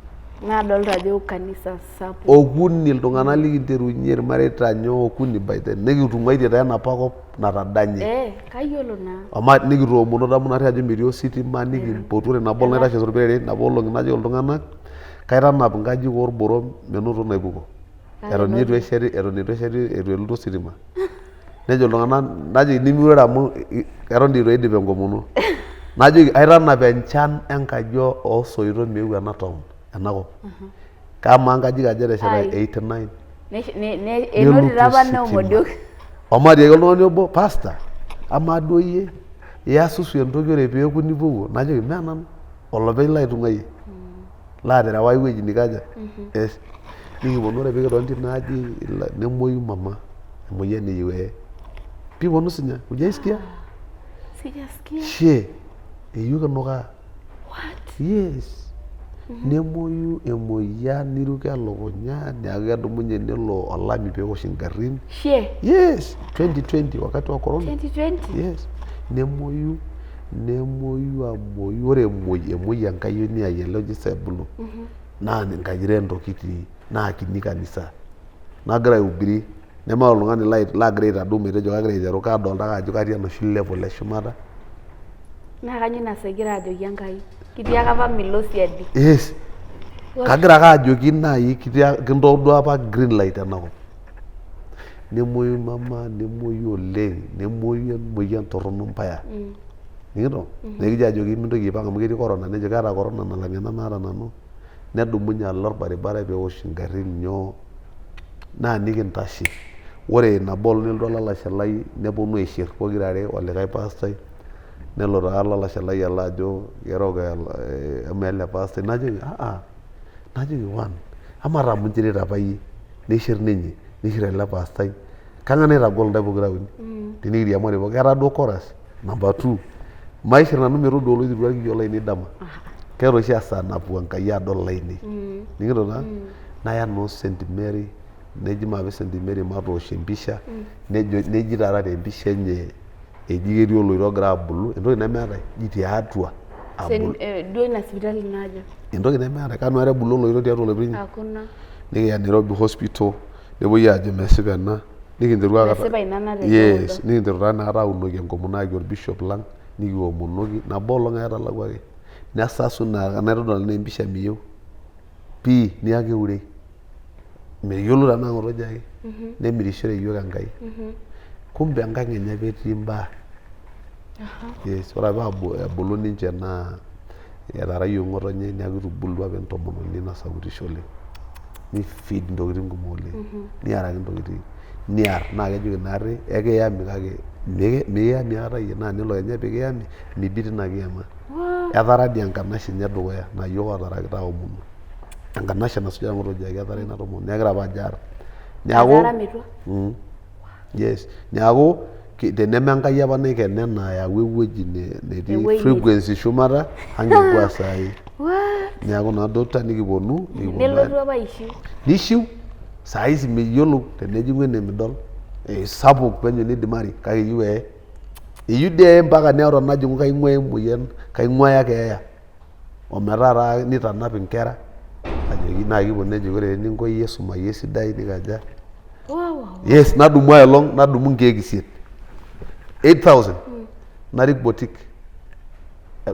Nadolta ajo kanisa sapuk. Okuni iltung'anak likinterunye irmareita nyoo okuni by then nikitung'uaitie taa enapa kop natadanye. Eh, kayiolo naa. Ama nikitoomono damu naarri ajo metii ositima nikimpotu ore nabo olong naitashe torpurkel nabo olong'i najoki iltung'anak kaitanap inkajijik orboron menoto naipuko. Eton ninye eitu esheti eton eitu esheti eitu elotu ositima. Nejo iltung'anak najoki nimiure amu eton dii eitu aidip enkomono. Najoki aitanap enchan enkaji oosoitok meeu ena town enakop. Kamaa nkajijik aja etesheta Ai. 89. Enotito apa Nelotu neomodiok. ositima. Omatiaki oltung'ani obo pastor amaa duo iyie iyasusu entoki ore peeku nipuopuo najoki mee nanu olopeny laitung'uayie laaterewa ai wueji nikaja yes nikiponu ore pikitoni tina aji nemuoyu mama emoyian eyieu eye piponu sinya hujaisikia Sijasikia. shee eyieu kinukaa What? yes nemuoyu emoyian niruko elukunya neeku kedumunye nelo olami peewosh ingarrin Shee. yes 2020 wakati wa corona 2020. yes nemuoyu Nemuoyu amuoyu, ore emuoi emuoi enkayioni ai ele oji Sebulu naa enkaji rent kitii naa kinyi kanisa nagira aihubiri nemaata oltung'ani lagira aitadou metejo kagira aiteru kadolta ake ajo katii enoshi level eshumata. Naa kanyoo ina saa igira ajoki Enkai? Kitiaka apa milo siadi. Yes. Kagira ake ajoki naaji kintodua apa green light enakop. Nemuoyu mama, nemuoyu oleng, nemuoyu emoyian torrono mbaya. Ning'ito? Nikijo ajoki mintoki aipang amu ketii corona, nejo keeta corona nalang ena naata nanu. Nedumunye alo orbaribara peosh ingarrin nyoo, naa nikintashe. Ore nabo olong nelotu olalashe lai neponu aishir pokirare olikae pastai, nelo taa olalashe lai alo ajo kerook amaa ele pastai, najoki aa najoki one amaa taa amu inchirita apa iyie, nishir ninye, nishir ele pastai, kang'ae naitagol intae pokira uni? Tenikiriamari pookin, ketaa duo chorus number two, maishir nanu metodua oloitirua irkiyo lainei dama, keeta oshi esaa napuo Enkai adol ilainei, ning'ito taa, naya noo St Mary, neji maape St Mary matoosh empisha, nejo neji taata tempisha enye eji ketii oloito ogira abulu entoki nemeetae ji tiatua abulu Duo ina sipitali najo. Entoki nemeetae kanu aikata ebulu oloito tiatua oloipirnyiny? Hakuna. Nikiya Nairobi hospital nepuoi aajo mesipa ena nikinteru akata Mesipa ina natejo yes kuldo. Nikinteru taa inakata aunoki enkomono ayaki orbishop lang nikiomonoki nabo olong ake etalakuaki nesasu naa tenaitodol nanu empisha miyieu pii niaku eurei meyiolo tenaa ng'otonye ake nemirishore iyiook Enkai kumbe enkang enye apa etii imbaa yes ore apa ebulu ninche naa etaarayioki ng'otonye neeku itubulua apa entomononi nasakutisho oleng ni feed intokitin kumok oleng niaraki intokitin niar naa kejoki naarri ekiyami kake mikiyami aikata iyie naa nelo kenya pikiyami mibik tina kiyama etara dii enkanashe enye edukuya naa iyiok ootarakita aomonu enkanashe nasuja ng'otonye ketara ina tomononi neeku kegira apa ajo aar neeku Etara metua? Yes neeku teneme Enkai apa naikeno ena ayau ewueji netii Ewueji. frequency shumata angekua saai What? Neeku naa doctor nikiponu nikiponu Nelotu apa aishiu. Nishiu saa hizi miyiolou tenejing'u ene midol sapuk penyo nidimari kake eyieu eye eyieu dii eye mpaka neeku tenajing'u kaing'uaya emoyian kaing'uaya keeya ometaa taa nitanap inkera ajoki naa kiponu nejoki ore eninko iyie sumayu esidai nikaja yes nadumu aelong nadumu inkeek isiet 8000 narik boutique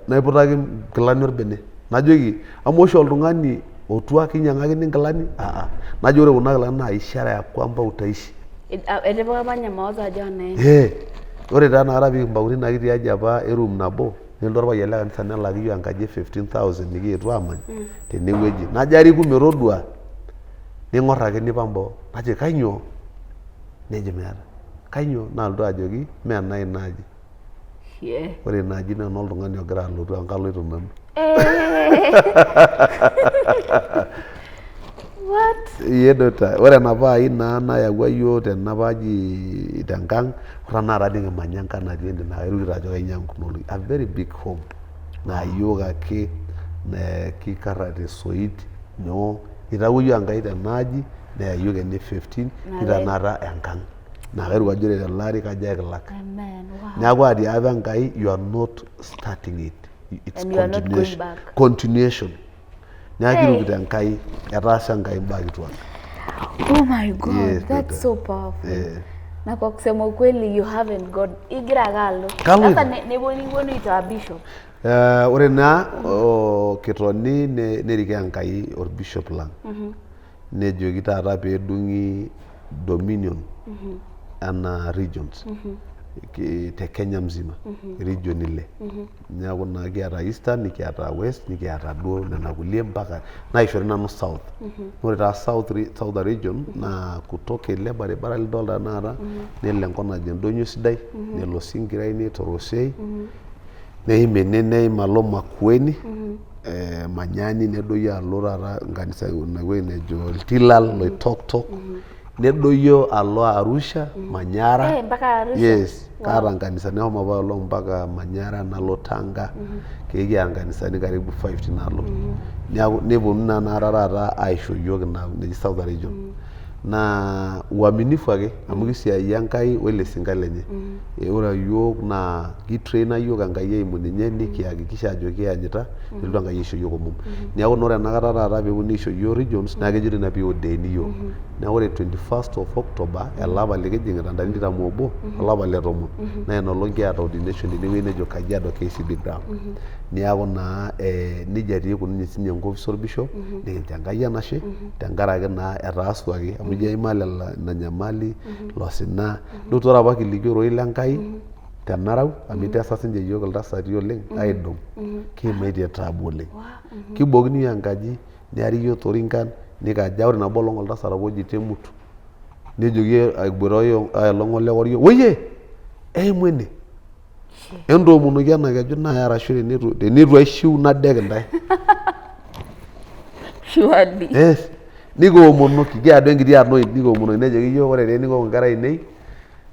naiputaki inkilani orbene najoki amaa oshi oltung'ani otua kinyiang'akini inkilani aa najo ore kuna kilani naa ishara ya kwamba utaishi. Etipika apa ninye mawazo ajo anaye. Ee ore taa inakata pikimpang'u tina kiti aji apa e room nabo nelotu orpayian le kanisa nelaaki iyiook enkaji e 15,000 nikiyetuo aamany tenewueji. Najo ariku metodua ning'or ake nipang boo. Najoki kainyoo? Nejo meeta. Kainyoo? Nalotu ajoki mee enai ina aji. Ore ina aji naa enoltung'ani ogira alotu amu kaloito nanu. What? Ee doctor, ore enapa ai naa nayawua iyiook tenapa aji tenkang ore tenakata nikimanya enkang natii ene naa kairukito ajo kainyiang'u kuna olong'i a very big home naa iyiook ake kikarra tesoit nyoo itawuo iyiook Enkai tena aji neya iyiook ene 15 nitanata enkang naa kairuk ajo ore tele ari kajo ekilak. Amen. Wow. Neeku atiaka apa Enkai you are not starting it, it's And you are not going continuation, back. continuation. Neeku Hey. kirukito Enkai, etaasa Enkai imbaa kituak. Oh my God, Yes, that's doctor. so powerful. Eh. Na kwa kusema ukweli you haven't got igira ake alo. Kaloito. Sasa neponu aitaa bishop. Eh, ore naa oh, kitoni nerikoo Enkai orbishop lang nejoki taata peedung'i dominion anaa regions te Kenya mzima region ile neeku naa kiata eastern nikiata west nikiata duo nena kulie mpaka naishori nanu south. Ore taa south southern region naa kutoka ele baribara lidolta tenakata nelo enkop naji Oldonyio Sidai nelo Sinkirai Torosei neim ene neim alo Makueni eh, Manyani nedoyio alo taata nkanisa ina wueji nejo Iltilal Loitoktok nedoyio alo Arusha Manyara Eh, mpaka Arusha? Yes, kaata nkanisani ashomo apa olong mpaka Manyara nalo Tanga kekiata nkanisani karibu 5 tinaalo neeku neponu naa inakata taata aisho iyiok ina naji Southern Region naa uaminifu ake amu kisiayia Enkai wele sinka lenye. Ore iyiok naa kitraina iyiok Enkai eimu ninye nikihakikisha ajo kiyanyita nelotu Enkai aisho iyiok omom. Neeku naa ore enakata taata peeponunui aisho iyiok regions naa kejoitoi naa piordaini iyiok. Neeku ore 21st of October ele apa likijing'ita ntarikini 21 olapa le tomon naa ina olong kiata ordination tenewueji nejo Kajiado KCB ground. Niaku naa nejia taa ikununye sinye enkopis orbishop nikincho Enkai enashe tenkaraki naa etaasuaki amu ijo aimaa ina nyamali ilo sina nitu ore apa kiliki ororei le Nkai tenarau amu itesa sinche iyiook iltasati oleng aidong kiimaitie taabu oleng. Kibookini iyiook enkaji niari iyiook torinkan nikaja ore nabo olong oltasat apa oji Temutu nejoki eboita aelong olekoriong woiye eimu ene entoomonoki ena keju naya arashu tenitu aishiu nadek intae. Surely. Yes nikiomonoki kiata duo enkiti anoint nikiomonoki nejoki iyiook ore taa enikoko inkera ainei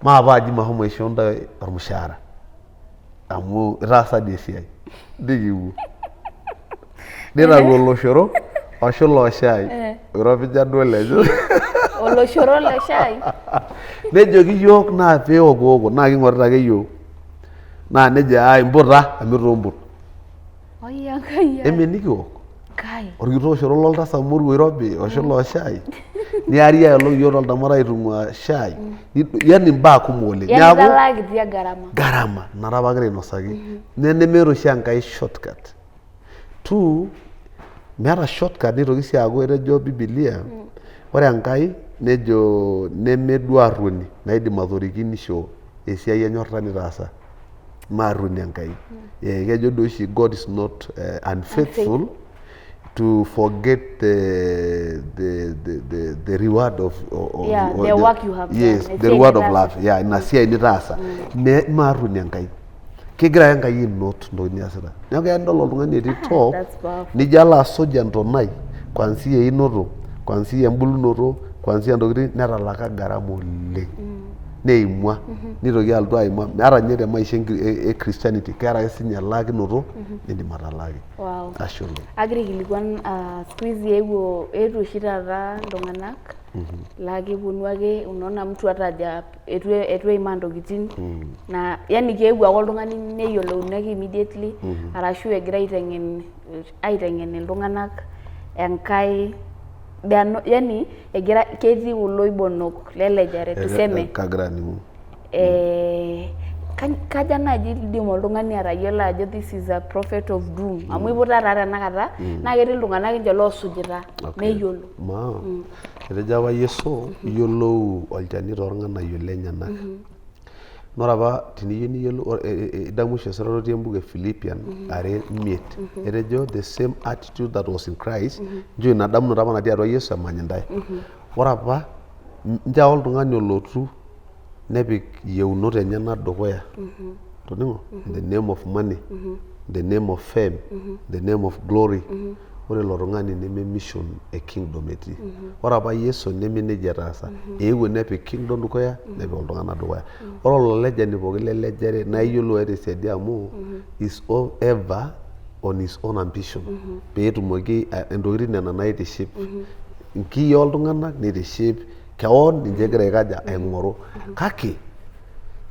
maape aji mashomo aisho intae ormushaara amu itaasa dii esiai nikipuo nitau oloshoro oshula oshai oiropija duo lenye Oloshoro le shai. Nejoki iyiook naa piiokuoko naa king'orita ake iyiook naa nejo aa imputa amu itu imput. Oi Enkai ai. Eme nikiok Kai. Orkitok oshoro loltasat moruo oirobi oshula o shai niari aelong iyiook toltamata aitung'uaa shai yani imbaa kumok oleng. Yani italaa kitia gharama. Gharama ina taa apa agira ainosaki. Nemeeta oshi Enkai shortcut. Two, meeta shortcut nitoki sii aaku etejo bibilia ore Enkai nejo neme duo arruoni naidim atorikinisho esiai enyorrata nitaasa. Mme arruoni Enkai. Kejo duo oshi God is not unfaithful to forget the reward of Yeah, the work you have done. Yes, the Esiai reward of nitaasa. love. Yeah, ina siai nitaasa. Mme arruoni Enkai. Kegira ake Enkai ai note ntokitin niasita. Neeku keya nidol oltung'ani etii top That's powerful. nijo alo asuj entonai kuanzia einoto, kuanzia embulunoto, kuanzia ntokitin netalaka gharama oleng. Neimua nitoki alotu aimua ata ninye te maisha e Christianity keeta ake sinye elaakinoto nindim atalaaki. Wow. Ashe oleng. Agira aikilikuan siku hizi eewuo eetuo oshi taata iltung'anak laa keponu ake unaona mtu hata haja eitu eitu eimaa ntokitin naa yani keewuo ake oltung'ani neyiolouni ake immediately arashu egira aiteng'en aiteng'en iltung'anak enkae they are not yani egira ketii kulo oibonok lelejare tuseme Kagira aning'u. Eh, kaja naaji idim oltung'ani atayiolo ajo this is a prophet of doom amu iputa taa tenakata naa ketii iltung'anak ninche loosujita meyiolo. Maa, etejo apa Yesu iyiolou olchani toorng'anayio lenyenak. Naa ore apa teniyieu niyiolou idamu oshi esirata otii embuku e Philippian 2:5 etejo the same attitude that was in Christ nchoo ina damunoto apa natii atua Yesu emany intae. Ore apa nchoo ake oltung'ani olotu nepik iyieunot enyenak dukuya toning'o in the name of money in the name of fame in the name of glory ore ilo tung'ani neme mission e kingdom etii ore apa Yesu neme nejia etaasa eewuo nepik kingdom dukuya nepik iltung'anak dukuya ore olalejani pookin lelejare naa iyiolou ake tesiadi amu is ever on his own ambition peetumoki intokitin nena naitiship inkiyiaa oltung'anak nitiship kewon ninche egira aikaja aing'oru kake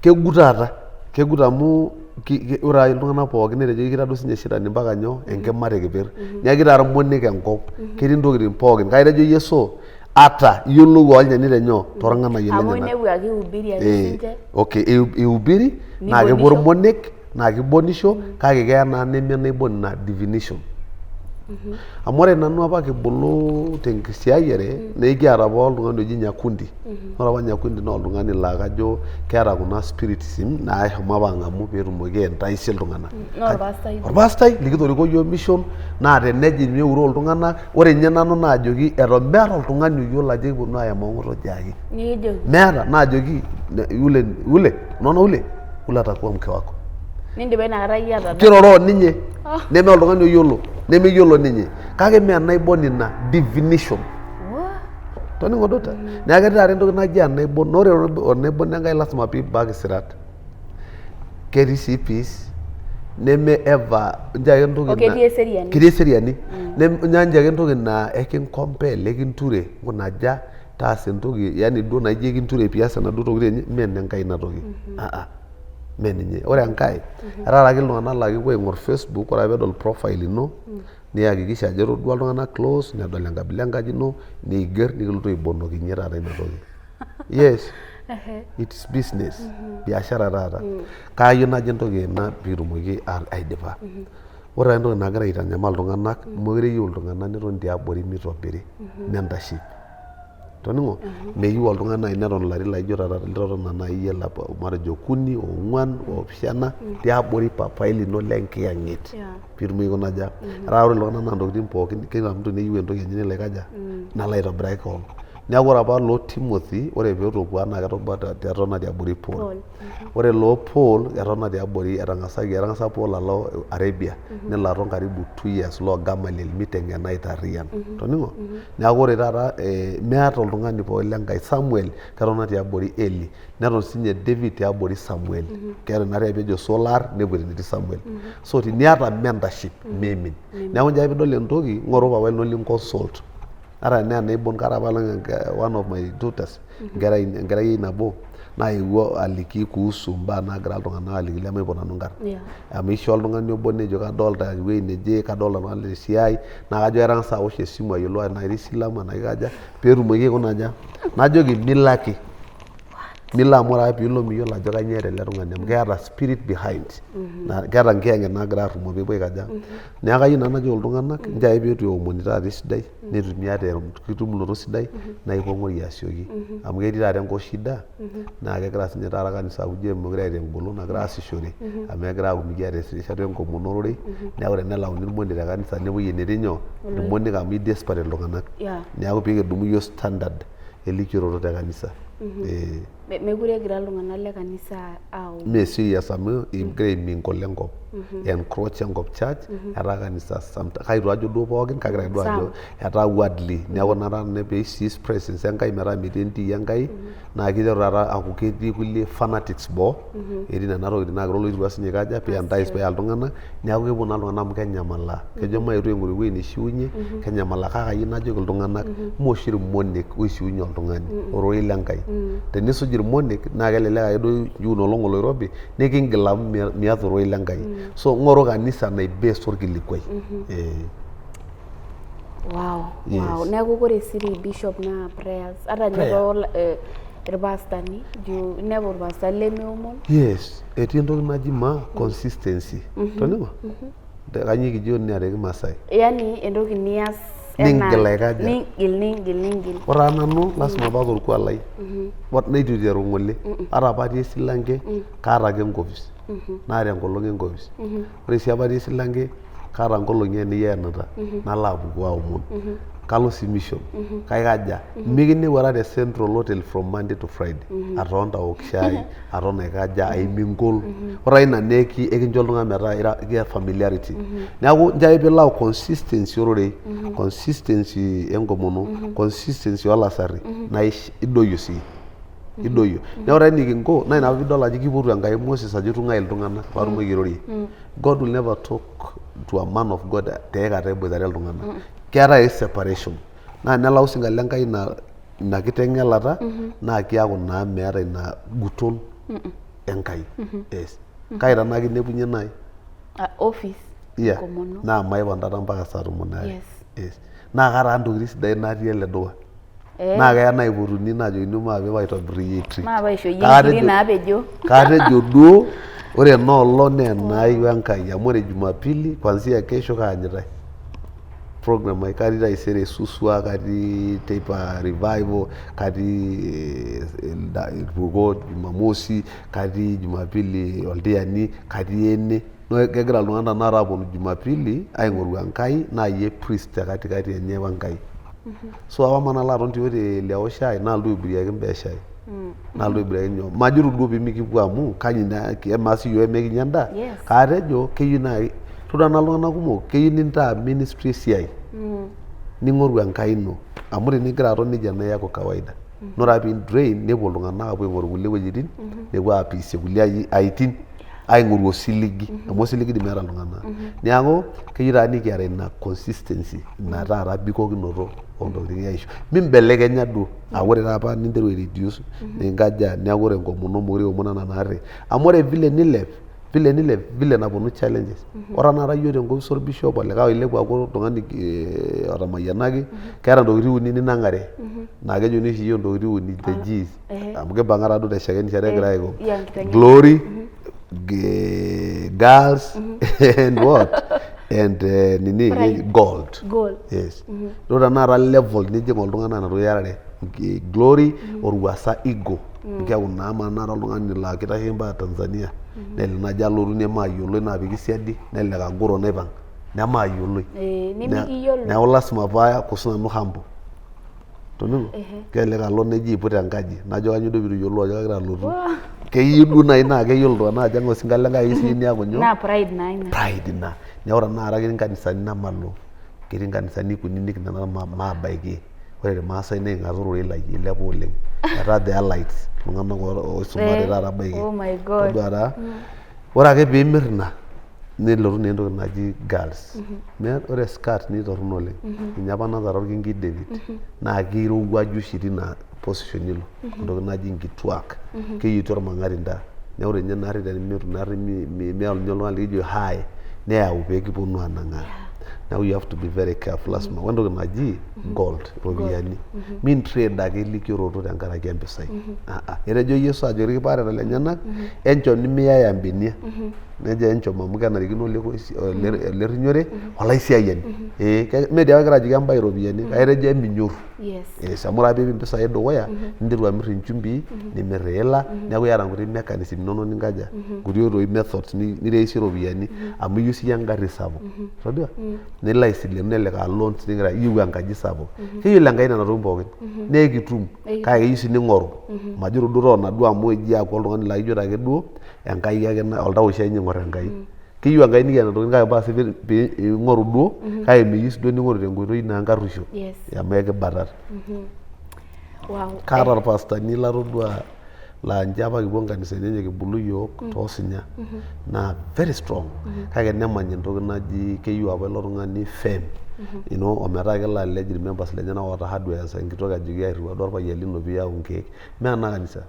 kegut taata kegut amu ore ake iltung'anak pookin netejoki kitadou sinye shetani mpaka nyoo enkima tekeper neeku kitaa irmonek enkop ketii intokitin pookin kake etejo Yesu ata iyiolou olchani tenyoo torng'anayio Amu lenyenak. inepu ake ihubiri ake Eh, sinche. okay ihubiri naa kepuo Nibonisho. irmonek naa kibonisho kake keya naa neme enaibon ina definition. Amu ore nanu apa kibulu tenkisiayiare naa ekiata apa oltung'ani oji Nyakundi. Ore apa Nyakundi naa oltung'ani laa kajo keeta kuna spiritism naashomo apa ang'amu peetumoki aentaisa iltung'anak. Naa orpastai. Orpastai likitoriko iyiook mission naa tenejing neuroo iltung'anak ore ninye nanu naajoki eton meeta oltung'ani oyiolo ajo ekiponu aema ong'oto Nikijoki. Meeta naajoki yule yule unaona ule ule atakuwa mke wako. Nindipa inakata iyie atadala. Kiroro ninye neme oltung'ani oyiolo nemeyiolo ninye kake mee enaibon ina divination. Toning'o dota. Neeku ketii taata entoki naji enaibon naa ore enaibon Enkai lasima piibak isirat. Ketii sii peace neme ever nchoo ake entoki O ketii eseriani. Ketii eseriani. Nchoo ake entoki naa ekincompel ekinture nkuna aja taasa entoki yani duo naijo ekinture pias enaduo toki enye mee enenkai ina toki aa mee ninye. Ore enkae etaa taake iltung'anak laa kepuo aing'orr Facebook ore ake peedol profile ino. Niyakikisha ajo etodua iltung'anak close, nedol enkabila enkaji ino, niigerr nikilotu aibonokinyie taata ina toki. Yes, it's business, biashara taata. Kayieu najo entoki ena piikitumoki aidipa. Ore taa entoki nagira aitanyamal iltung'anak, mekure eyieu iltung'anak netoni tiabori mitobiri mentorship. Toning'o? Meyieu oltung'ani nai neton ilarin laijo taata litotona nai iyie matejo okuni, ong'uan, oopishana tiabori papai lino lenkiyang'et. Piitumoki aikuna aja? Etaa ore iltung'anak naa intokitin pookin kila mtu neyieu entoki enye nelo aikaja? Nalo aitobiraki koon. Neeku ore apa loo Timothy ore peetopuaa naa ketona tiabori Paul. Ore loo Paul etona tiabori etang'asaki etang'asa Paul alo Arabia nelo aton karibu 2 years loo Gamaliel miteng'ena aitarriyian. Toning'o? Neeku ore taata meeta oltung'ani pookin le Nkai Samuel ketona tiabori Eli neton sinye David tiabori Samuel. Keeta ina peejo Saul aar nepuo enetii Samuel. So teniata mentorship miimin. Neeku nchoo ake piidol entoki ng'oru papai lino linconsult. Ata tenaa enaibon kaata apaelong one of my daughters enkerai ai nabo naewuo aliki kuhusu imbaa naagira iltung'anak aliki lemaipot nanu inkarn. Amu isho oltung'ani obo nejo kadolta ewueji neje, kadolta oltung'ani le siai naa kajo ketang'asa awosh esimu ayiolou enaa ira isilamu enaa kikaja peetumoki aikuna aja, najoki milo ake, milo amu ore ake piilo miyiolo ajo kainyoo eeta ele tung'ani amu keeta spirit behind keeta nkiyang'et naagira arrumoo peepuo aikaja. Neeku kayieu nanu najoki iltung'anak nchoo ake peetu eomoni taata esidai netumi ata enkitumunoto sidai naa ipong'ori asioki amu ketii taata enkop shida naa kegira sinye taata kanisa aaku ijo mekure eeta engolon nagira aasishore amu egira aaku mikiata erishata enkomono ororei neeku tenelauni irmonek te kanisa nepuoi enetii nyoo irmonek amu idesperate iltung'anak neeku piikidumu iyiok standard elikioroto te kanisa ee. Mekure egira iltung'anak le kanisa aomon. Mee serious amu egira aimingle enkop. Encroach enkop church etaa kanisa kake itu ajo duo pookin kake agira duo ajo etaa worldly. Neeku naa taata pee cease presence Enkai metaa metii entii Enkai naa kiteru taata aaku ketii kulie fanatics boo etii nena tokitin naagira oloirirua sinye aikaja pee entice peeya iltung'anak neeku kepuo naa iltung'anak amu kenyamalaa. Kejo mayetu aing'oru ewueji nishiunye kenyamalaa kake ayieu najoki iltung'anak mee oshi irmonek oishiunye oltung'ani ororei le Nkai. Tenisuj irmonek naa kelelek ake duo inchiu ina olong oloirobi nikingil amu miata ororei le Nkai. So ng'oru kanisa nai base orkilikuai. Ee. Wow, wow. Neeku ore siri bishop naa prayers. Ata ninye too irpastani juu inepu irpastani lemeomon. Yes, etii entoki naji ma consistency. Toning'o? Kanyoo kijo ina te kimasai? Yaani entoki nias Ningil aikaja? Ningil, ningil, ningil. Ore taa nanu lasima paata orkuak lai. Neitu aiteru ng'ole. Ata apa atii esilanke kaata ake enkopis. Naata enkolong enkopis. Ore sii apa atii esilanke kaata nkolong'i ainei eanata nalo apuku aomon. Kalo sii mission. Kaikaja? Mikinepu ara te Central Hotel from Monday to Friday. Atonita aok shai, aton aikaja aimingle. Ore taa ina naa ekincho oltung'ani metaa ira keeta familiarity. Neeku nchoo ake piilau consistency ororei, consistency enkomono, consistency olasarri naa idoyio sii. Idoyio. Neeku ore enikinko naa ina piidol ajo kipotu Enkai Moses ajo tung'ai iltung'anak paatumoki airorie. God will never talk to a man of God tiaikata eboitare iltung'anak. Keetae ake separation. Naa tenelau osinka le Nkai ina kiteng'elata naa kiaku naa meeta ina guton Enkai. Yes. Kake tenaa kinepunye naaji. Office Yeah. Naa maipang taata mpaka saa tomon aare. Yes. Naa kaata ntokitin sidain natii ele duka. Naa keya naipotuni naajokini maape aitobir iyie Maape aisho iyie nkiri naapejo. Katejo duo ore ena olong naa enaai we Nkai amu ore Jumapili kuanzia kesho kaanyitae program ai katii taisere Suswa, katii teipa revival, katii Irpurko Jumamosi, katii Jumapili Oltiyani, katii ene. Naa kegira iltung'anak tenakata aaponu Jumapili aing'oru Enkai naa iyie priest te katikati enye we Nkai. So amaa nalo aton te hoteli aok shai nalotu aihubiriaki imbaa e shai. Nalotu aihubiriaki nyoo. Majoito duo pee mikipuo amu amaa sii iyiook emikinya endaa? Kake atejo keyieu naa todua naa iltung'anak kumok keyieu nintaa ministry esiai. Ning'oru Enkai ino amu tenigira aton nejia naa iyaku kawaida. Naa ore ake pee in drain nepuo iltung'anak aapuo aing'oru kulie wuejitin nepuo aapisie kulie aitin aing'oru osiligi amu osiligi dii meeta iltung'anak. Neeku keyieu taa nikiata ina consistency ina taata bikokinoto oontokitin aishu. Mimbelekenya duo aa ore taa apa ninteru ai reduce ninkaja neeku ore enkomono meekure iomon enaa naarri amu ore vile nilep. Vile nilep vile naponu challenges. Ore tenakata iyiok tenkopis orbishop olikae oilepua aaku oltung'ani otamayianaki, keeta ntokitin uni ninang'are naa kejokini oshi iyiok ntokitin uni the Gs amu kipang'a taduo te shakenisho egira aiko glory, girls and what and nini gold. Gold. Yes. Ore tenakata level nijing oltung'ani naa ina toki iyarare glory orwuasa ego. Keeku naa amaa tenakata oltung'ani laa kitasheki mpaka Tanzania nelelek naji alotu nemaayioloi naapiki siadi nelelek agoro naipang nemaayioloi. Eh, nimikiyiolo. Neeku lasima paaku sinanu humble. Toning'o? Kelelek alo neji iput enkaji najo kanyoo duo piitu iyiolou ajo kagira alotu. Keyieu duo naaji naa keyiolo iltung'anak ajo ng'ae osinka lenkai keyieu sii niaku nyoo? Naa pride naa ina. Pride ina. Neeku tenakata ketii inkanisani nemalo, ketii inkanisani kunyinyik nena maabaiki. Ore irmaasai neing'ata ororei lai eilepa oleng. Etaa the allies iltung'anak oisumate taata abaiki. Oh my God. Todua taa ore ake piimirr ina nelotu naa entoki naji girls. Ore skirt naa itorrono oleng. Ninye apa natara orkingi David naa keirowuaju oshi tina position ilo. Entoki naji inkituak. Keyietu ormang'atinda. Neeku ore ninye naarri tenimitu naarri miata ninye oltung'ani likijo hi neyau pee kiponu aanang'aa. Neeku you have to be very careful lasima. Ore entoki naji gold iropiyiani. Mintrade ake elikioroto tenkaraki empisai. Etejo Yesu ajoki irkipaareta lenyenak enchom nemiyaya imbenia. Nejo enchom amu kenarikino olerinyore olaisiayiani. Ee mee dii ake kegira ajoki embae iropiyiani kake etejo eminyor. Yes, amu ore ake piipik impisai dukuya ninteru amirr inchumbii nimirr iila neeku iyata nkuti mechanism inonok ninkaja nkuti oitoi methods nireisie iropiyiani amu iyieu siyie engarri sapuk itodua nilo aisilenu nelelek aa loans nigira iyieu enkaji sapuk keyiolo Enkai nena tokitin pookin naa ekitum kake keyieu sii ning'oru majoito duo totona duo amu eji aaku oltung'ani laa ijo ake duo Enkai ake oltau oshi ake oing'or Enkai. Keyieu Enkai nikiata ntokitin kake mpaka sii pee ing'oru duo kake meyieu sii duo ning'oru tenkoitoi naa enkarruisho amu ekibatat. Kaata irpastani latodua laa nche apa kipuo nkanisani enye kibulu iyiook toosinya naa very strong kake nemany entoki naji keyieu apa ilo tung'ani fame you know ometaa kelo alej irmembers lenyenak oota hardwares enkitok ajoki airriwaa duo orpayian lino piiyau inkeek. Mee ena kanisa.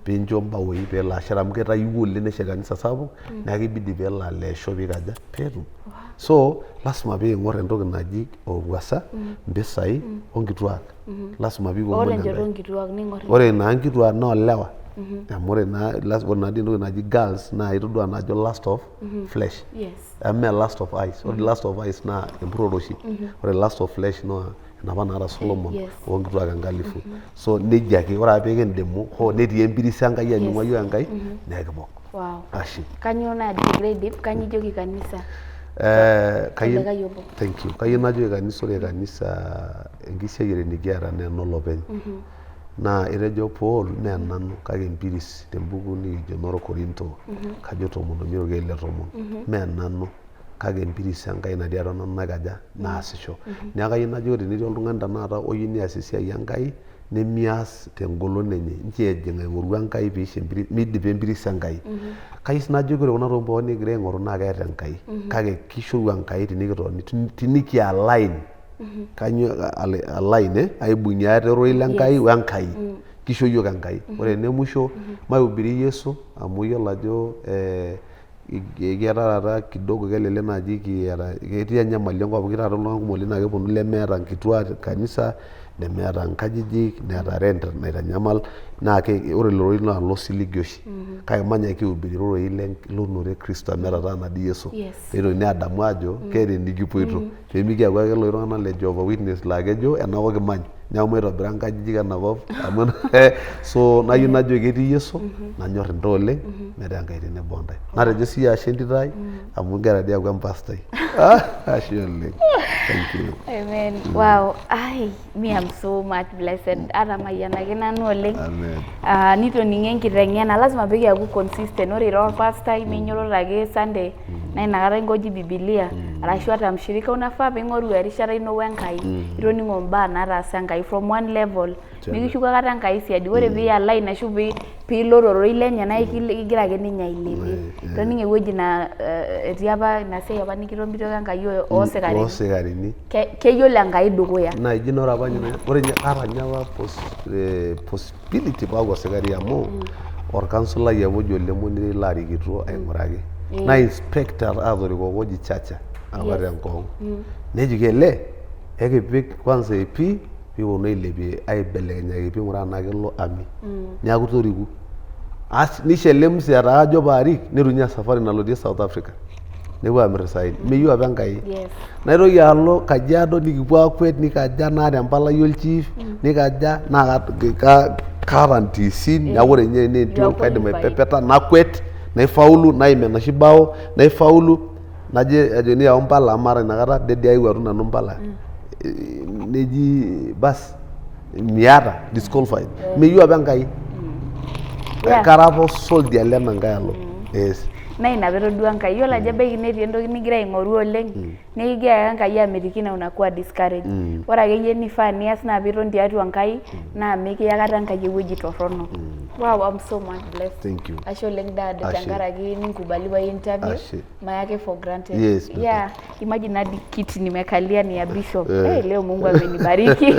Piincho mbaoi peelo ashet amu ketayiwua oleng neshet kanisa sapuk neeku kibidi peelo aleesho piikaja peetum. So lasima piing'or entoki naji orwuasa, mpisai onkituak. Lasima piiomon Ore enchoto Enkai. onkituak ning'or Ore naa nkituak naa olewa amu ore naa ore naa dii entoki naji girls naa itodua naa ajo lust of flesh amu mee lust of eyes. Ore lust of eyes naa empurrore oshi. Ore lust of flesh naa enapa naata Solomon oonkituak enkalifu. So nejia ake ore ake pee kindimu hoo netii empiris Enkai ening'ua iyiook Enkai naa ekipok. Wow. Ashe. Kanyoo naaji kigira aidip, kanyoo ijoki kanisa? Kayieu, Oldakai obo. thank you. Kayieu najoki kanisa ore kanisa enkisiayiare nikiata naa enolopeny. Naa etejo Paul mee nanu kake empiris tembuku nikijo enoorkorinto kajo 15 orkeek le tomon. Mee nanu kake empiris Enkai natii atua nanu naikaja naasisho. Neeku kayieu najo tenetii oltung'ani tenakata oyieu neas esiai Enkai nemias tengolon enye, nchoo ejing aing'oru Enkai peisho empiris meidipa empiris Enkai. Kayieu sii najoki ore kuna tokitin pookin nikigira aing'oru naa keeta Enkai kake kishoru Enkai tinikitoni tiniki align kanyoo align eh aibung'ie ate ororei le Nkai we Nkai kisho iyiok Enkai. Ore ene musho maihubiri Yesu amu iyiolo ajo Eketaa taata kidogo kelelek naaji kiata ketii enyamali enkop amu ketii taata iltung'anak kumok oleng naa keponu lemeeta nkituak kanisa nemeeta nkajijik neeta rent naitanyamal naa ore lelo rorei naa losiligi oshi kake manyaaki aihubiri irorei lonore Kristo amu etataana dii Yesu peitokini adamu ajo keeta enikipuoito pemikiaku ake iloshi tung'anak le Jehovah Witness laa kejo enakop kimany neeku maitobira nkajijik enakop amu so nayieu najoki ketii Yesu nanyorr intae oleng metaa Enkai tenebo ontae natejo sii ashe entito ai amu igira dii aaku empastai ashe oleng thank you. Amen. Wow. Ai, me am so much blessed. Atamayianaki nanu oleng. Amen. Ah, nitoning'o enkiteng'ena. Lazima pee kiaku consistent. Ore ira orpastai minyototo ake Sunday naa inakata ingoji Bibilia arashu ata mshirika unafaa piing'oru erishata ino we Nkai. Itoning'o imbaa nataasa Enkai from one level. Mikishuko aikata Enkai siadi. Ore pii align ashu piilo tororei lenye naa ikigira ake ninye ailepie. Itoning'o ewueji naa etii apa ina siai apa nikitomitoko Enkai oosikarini. Oosikarini. Keyiolo Enkai dukuya. Naa ijo ore apa ore ninye kaata ninye apa possibility paaku osikari amu orkansolai apa oji Ole Monirei laarikito aing'uraki. Naa inspector aatoriko oji Chacha apa Yes. tenkong. Nejoki ele ekipik kwanza AP pikiponu ailepie aibelekenyaki ping'uraa tenaa kelo army. Neeku toriku. Asi nisho ele mzee etaa kajo paarik neitu ninye esafari nalotie South Africa. Nepuo aamir isaen. Meyieu apa Enkai. Yes. Naitoki alo Kajiado nikipuo aakwet nikaja naata empalai olchief nikaja naa kaata ntiisin neeku ore ninye tenaa You are entiol kaidim qualified. aipepeta nakwet naifaulu naim enoshi bao naifaulu najo ejokini yau mpala amu maata inakata dedia aewuo atum nanu mpala neji bas miata disqualified meyieu apa Enkai. Yeah. Kara apa osoldia lena nkae alo. Yes. Naa ina petodua Enkai. Yiolo ajo ebaiki netii entoki nigira aing'oru oleng, nikigira ake Enkai amitiki na unakuwa discouraged. Ore akeyie enifaa nias naa piiton tiatua Enkai naa mikiya aikata Enkai ewueji torrono. Wow, I'm so much blessed. Thank you. Ashe oleng dad Ashe. tenkaraki ninkubali pai interview. Ashe. Mayake for granted. Yes, daughter. Yeah, imagine hadi kiti nimekalia ni ya bishop. Eh. Hey, leo Mungu amenibariki.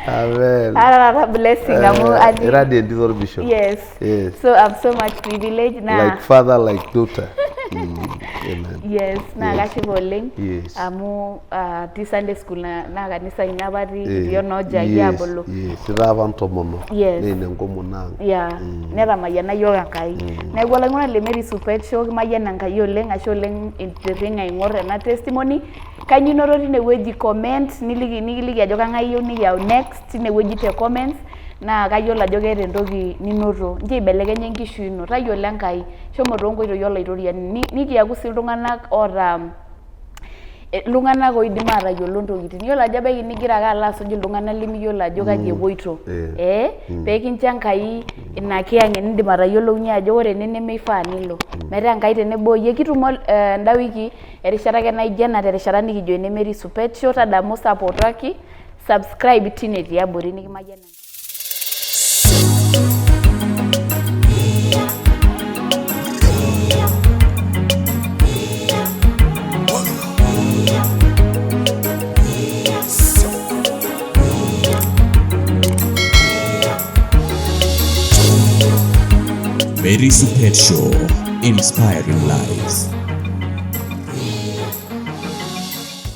Amen. Ara taata blessing amu atii Ira dii entito orbishop. Yes. Yes. So I'm so much privileged naa Like father like daughter. Amen. Yes, naa Yes. kashipa oleng Yes. amu atii Sunday school naa kanisa inyi apa atii Eh, kitii onoojaki yes, abulu. Yes, itaa apa ntomonok. Yes. Naa ina enkomono ang. Yeah, netamayiana iyiook Enkai. Neeku olaing'urani le Mary Supet Show kimayian Enkai oleng ashe oleng intirring'a aing'or ena testimony. Kainyoo inoto tine wueji comment niliki nikiliki ajo kang'ae iyieu nikiyau next tine wueji te comments naa kayiolo ajo keeta entoki ninoto. Nchoo eibelekenya enkishui ino, tayiolo Enkai, shomo too nkoitoi olaitoriani nikiaku sii iltung'anak oota iltung'anak oidim aatayiolo ntokitin. Iyiolo ajo ebaiki nigira ake alo asuj iltung'anak lemiyiolo ajo kaji epuoito ee pee kincho Enkai ina kiyang'et nindim atayiolounye ajo ore ene nemeifaa nilo. Metaa Enkai tenebo oyie. Kitumo enda wiki erishata ake naijo ena terishata nikijo ene Mary Supet Show tadamu sapotaki subscribe tine tiabori nikimayian Enkai. Mary Supet Show, inspiring lives.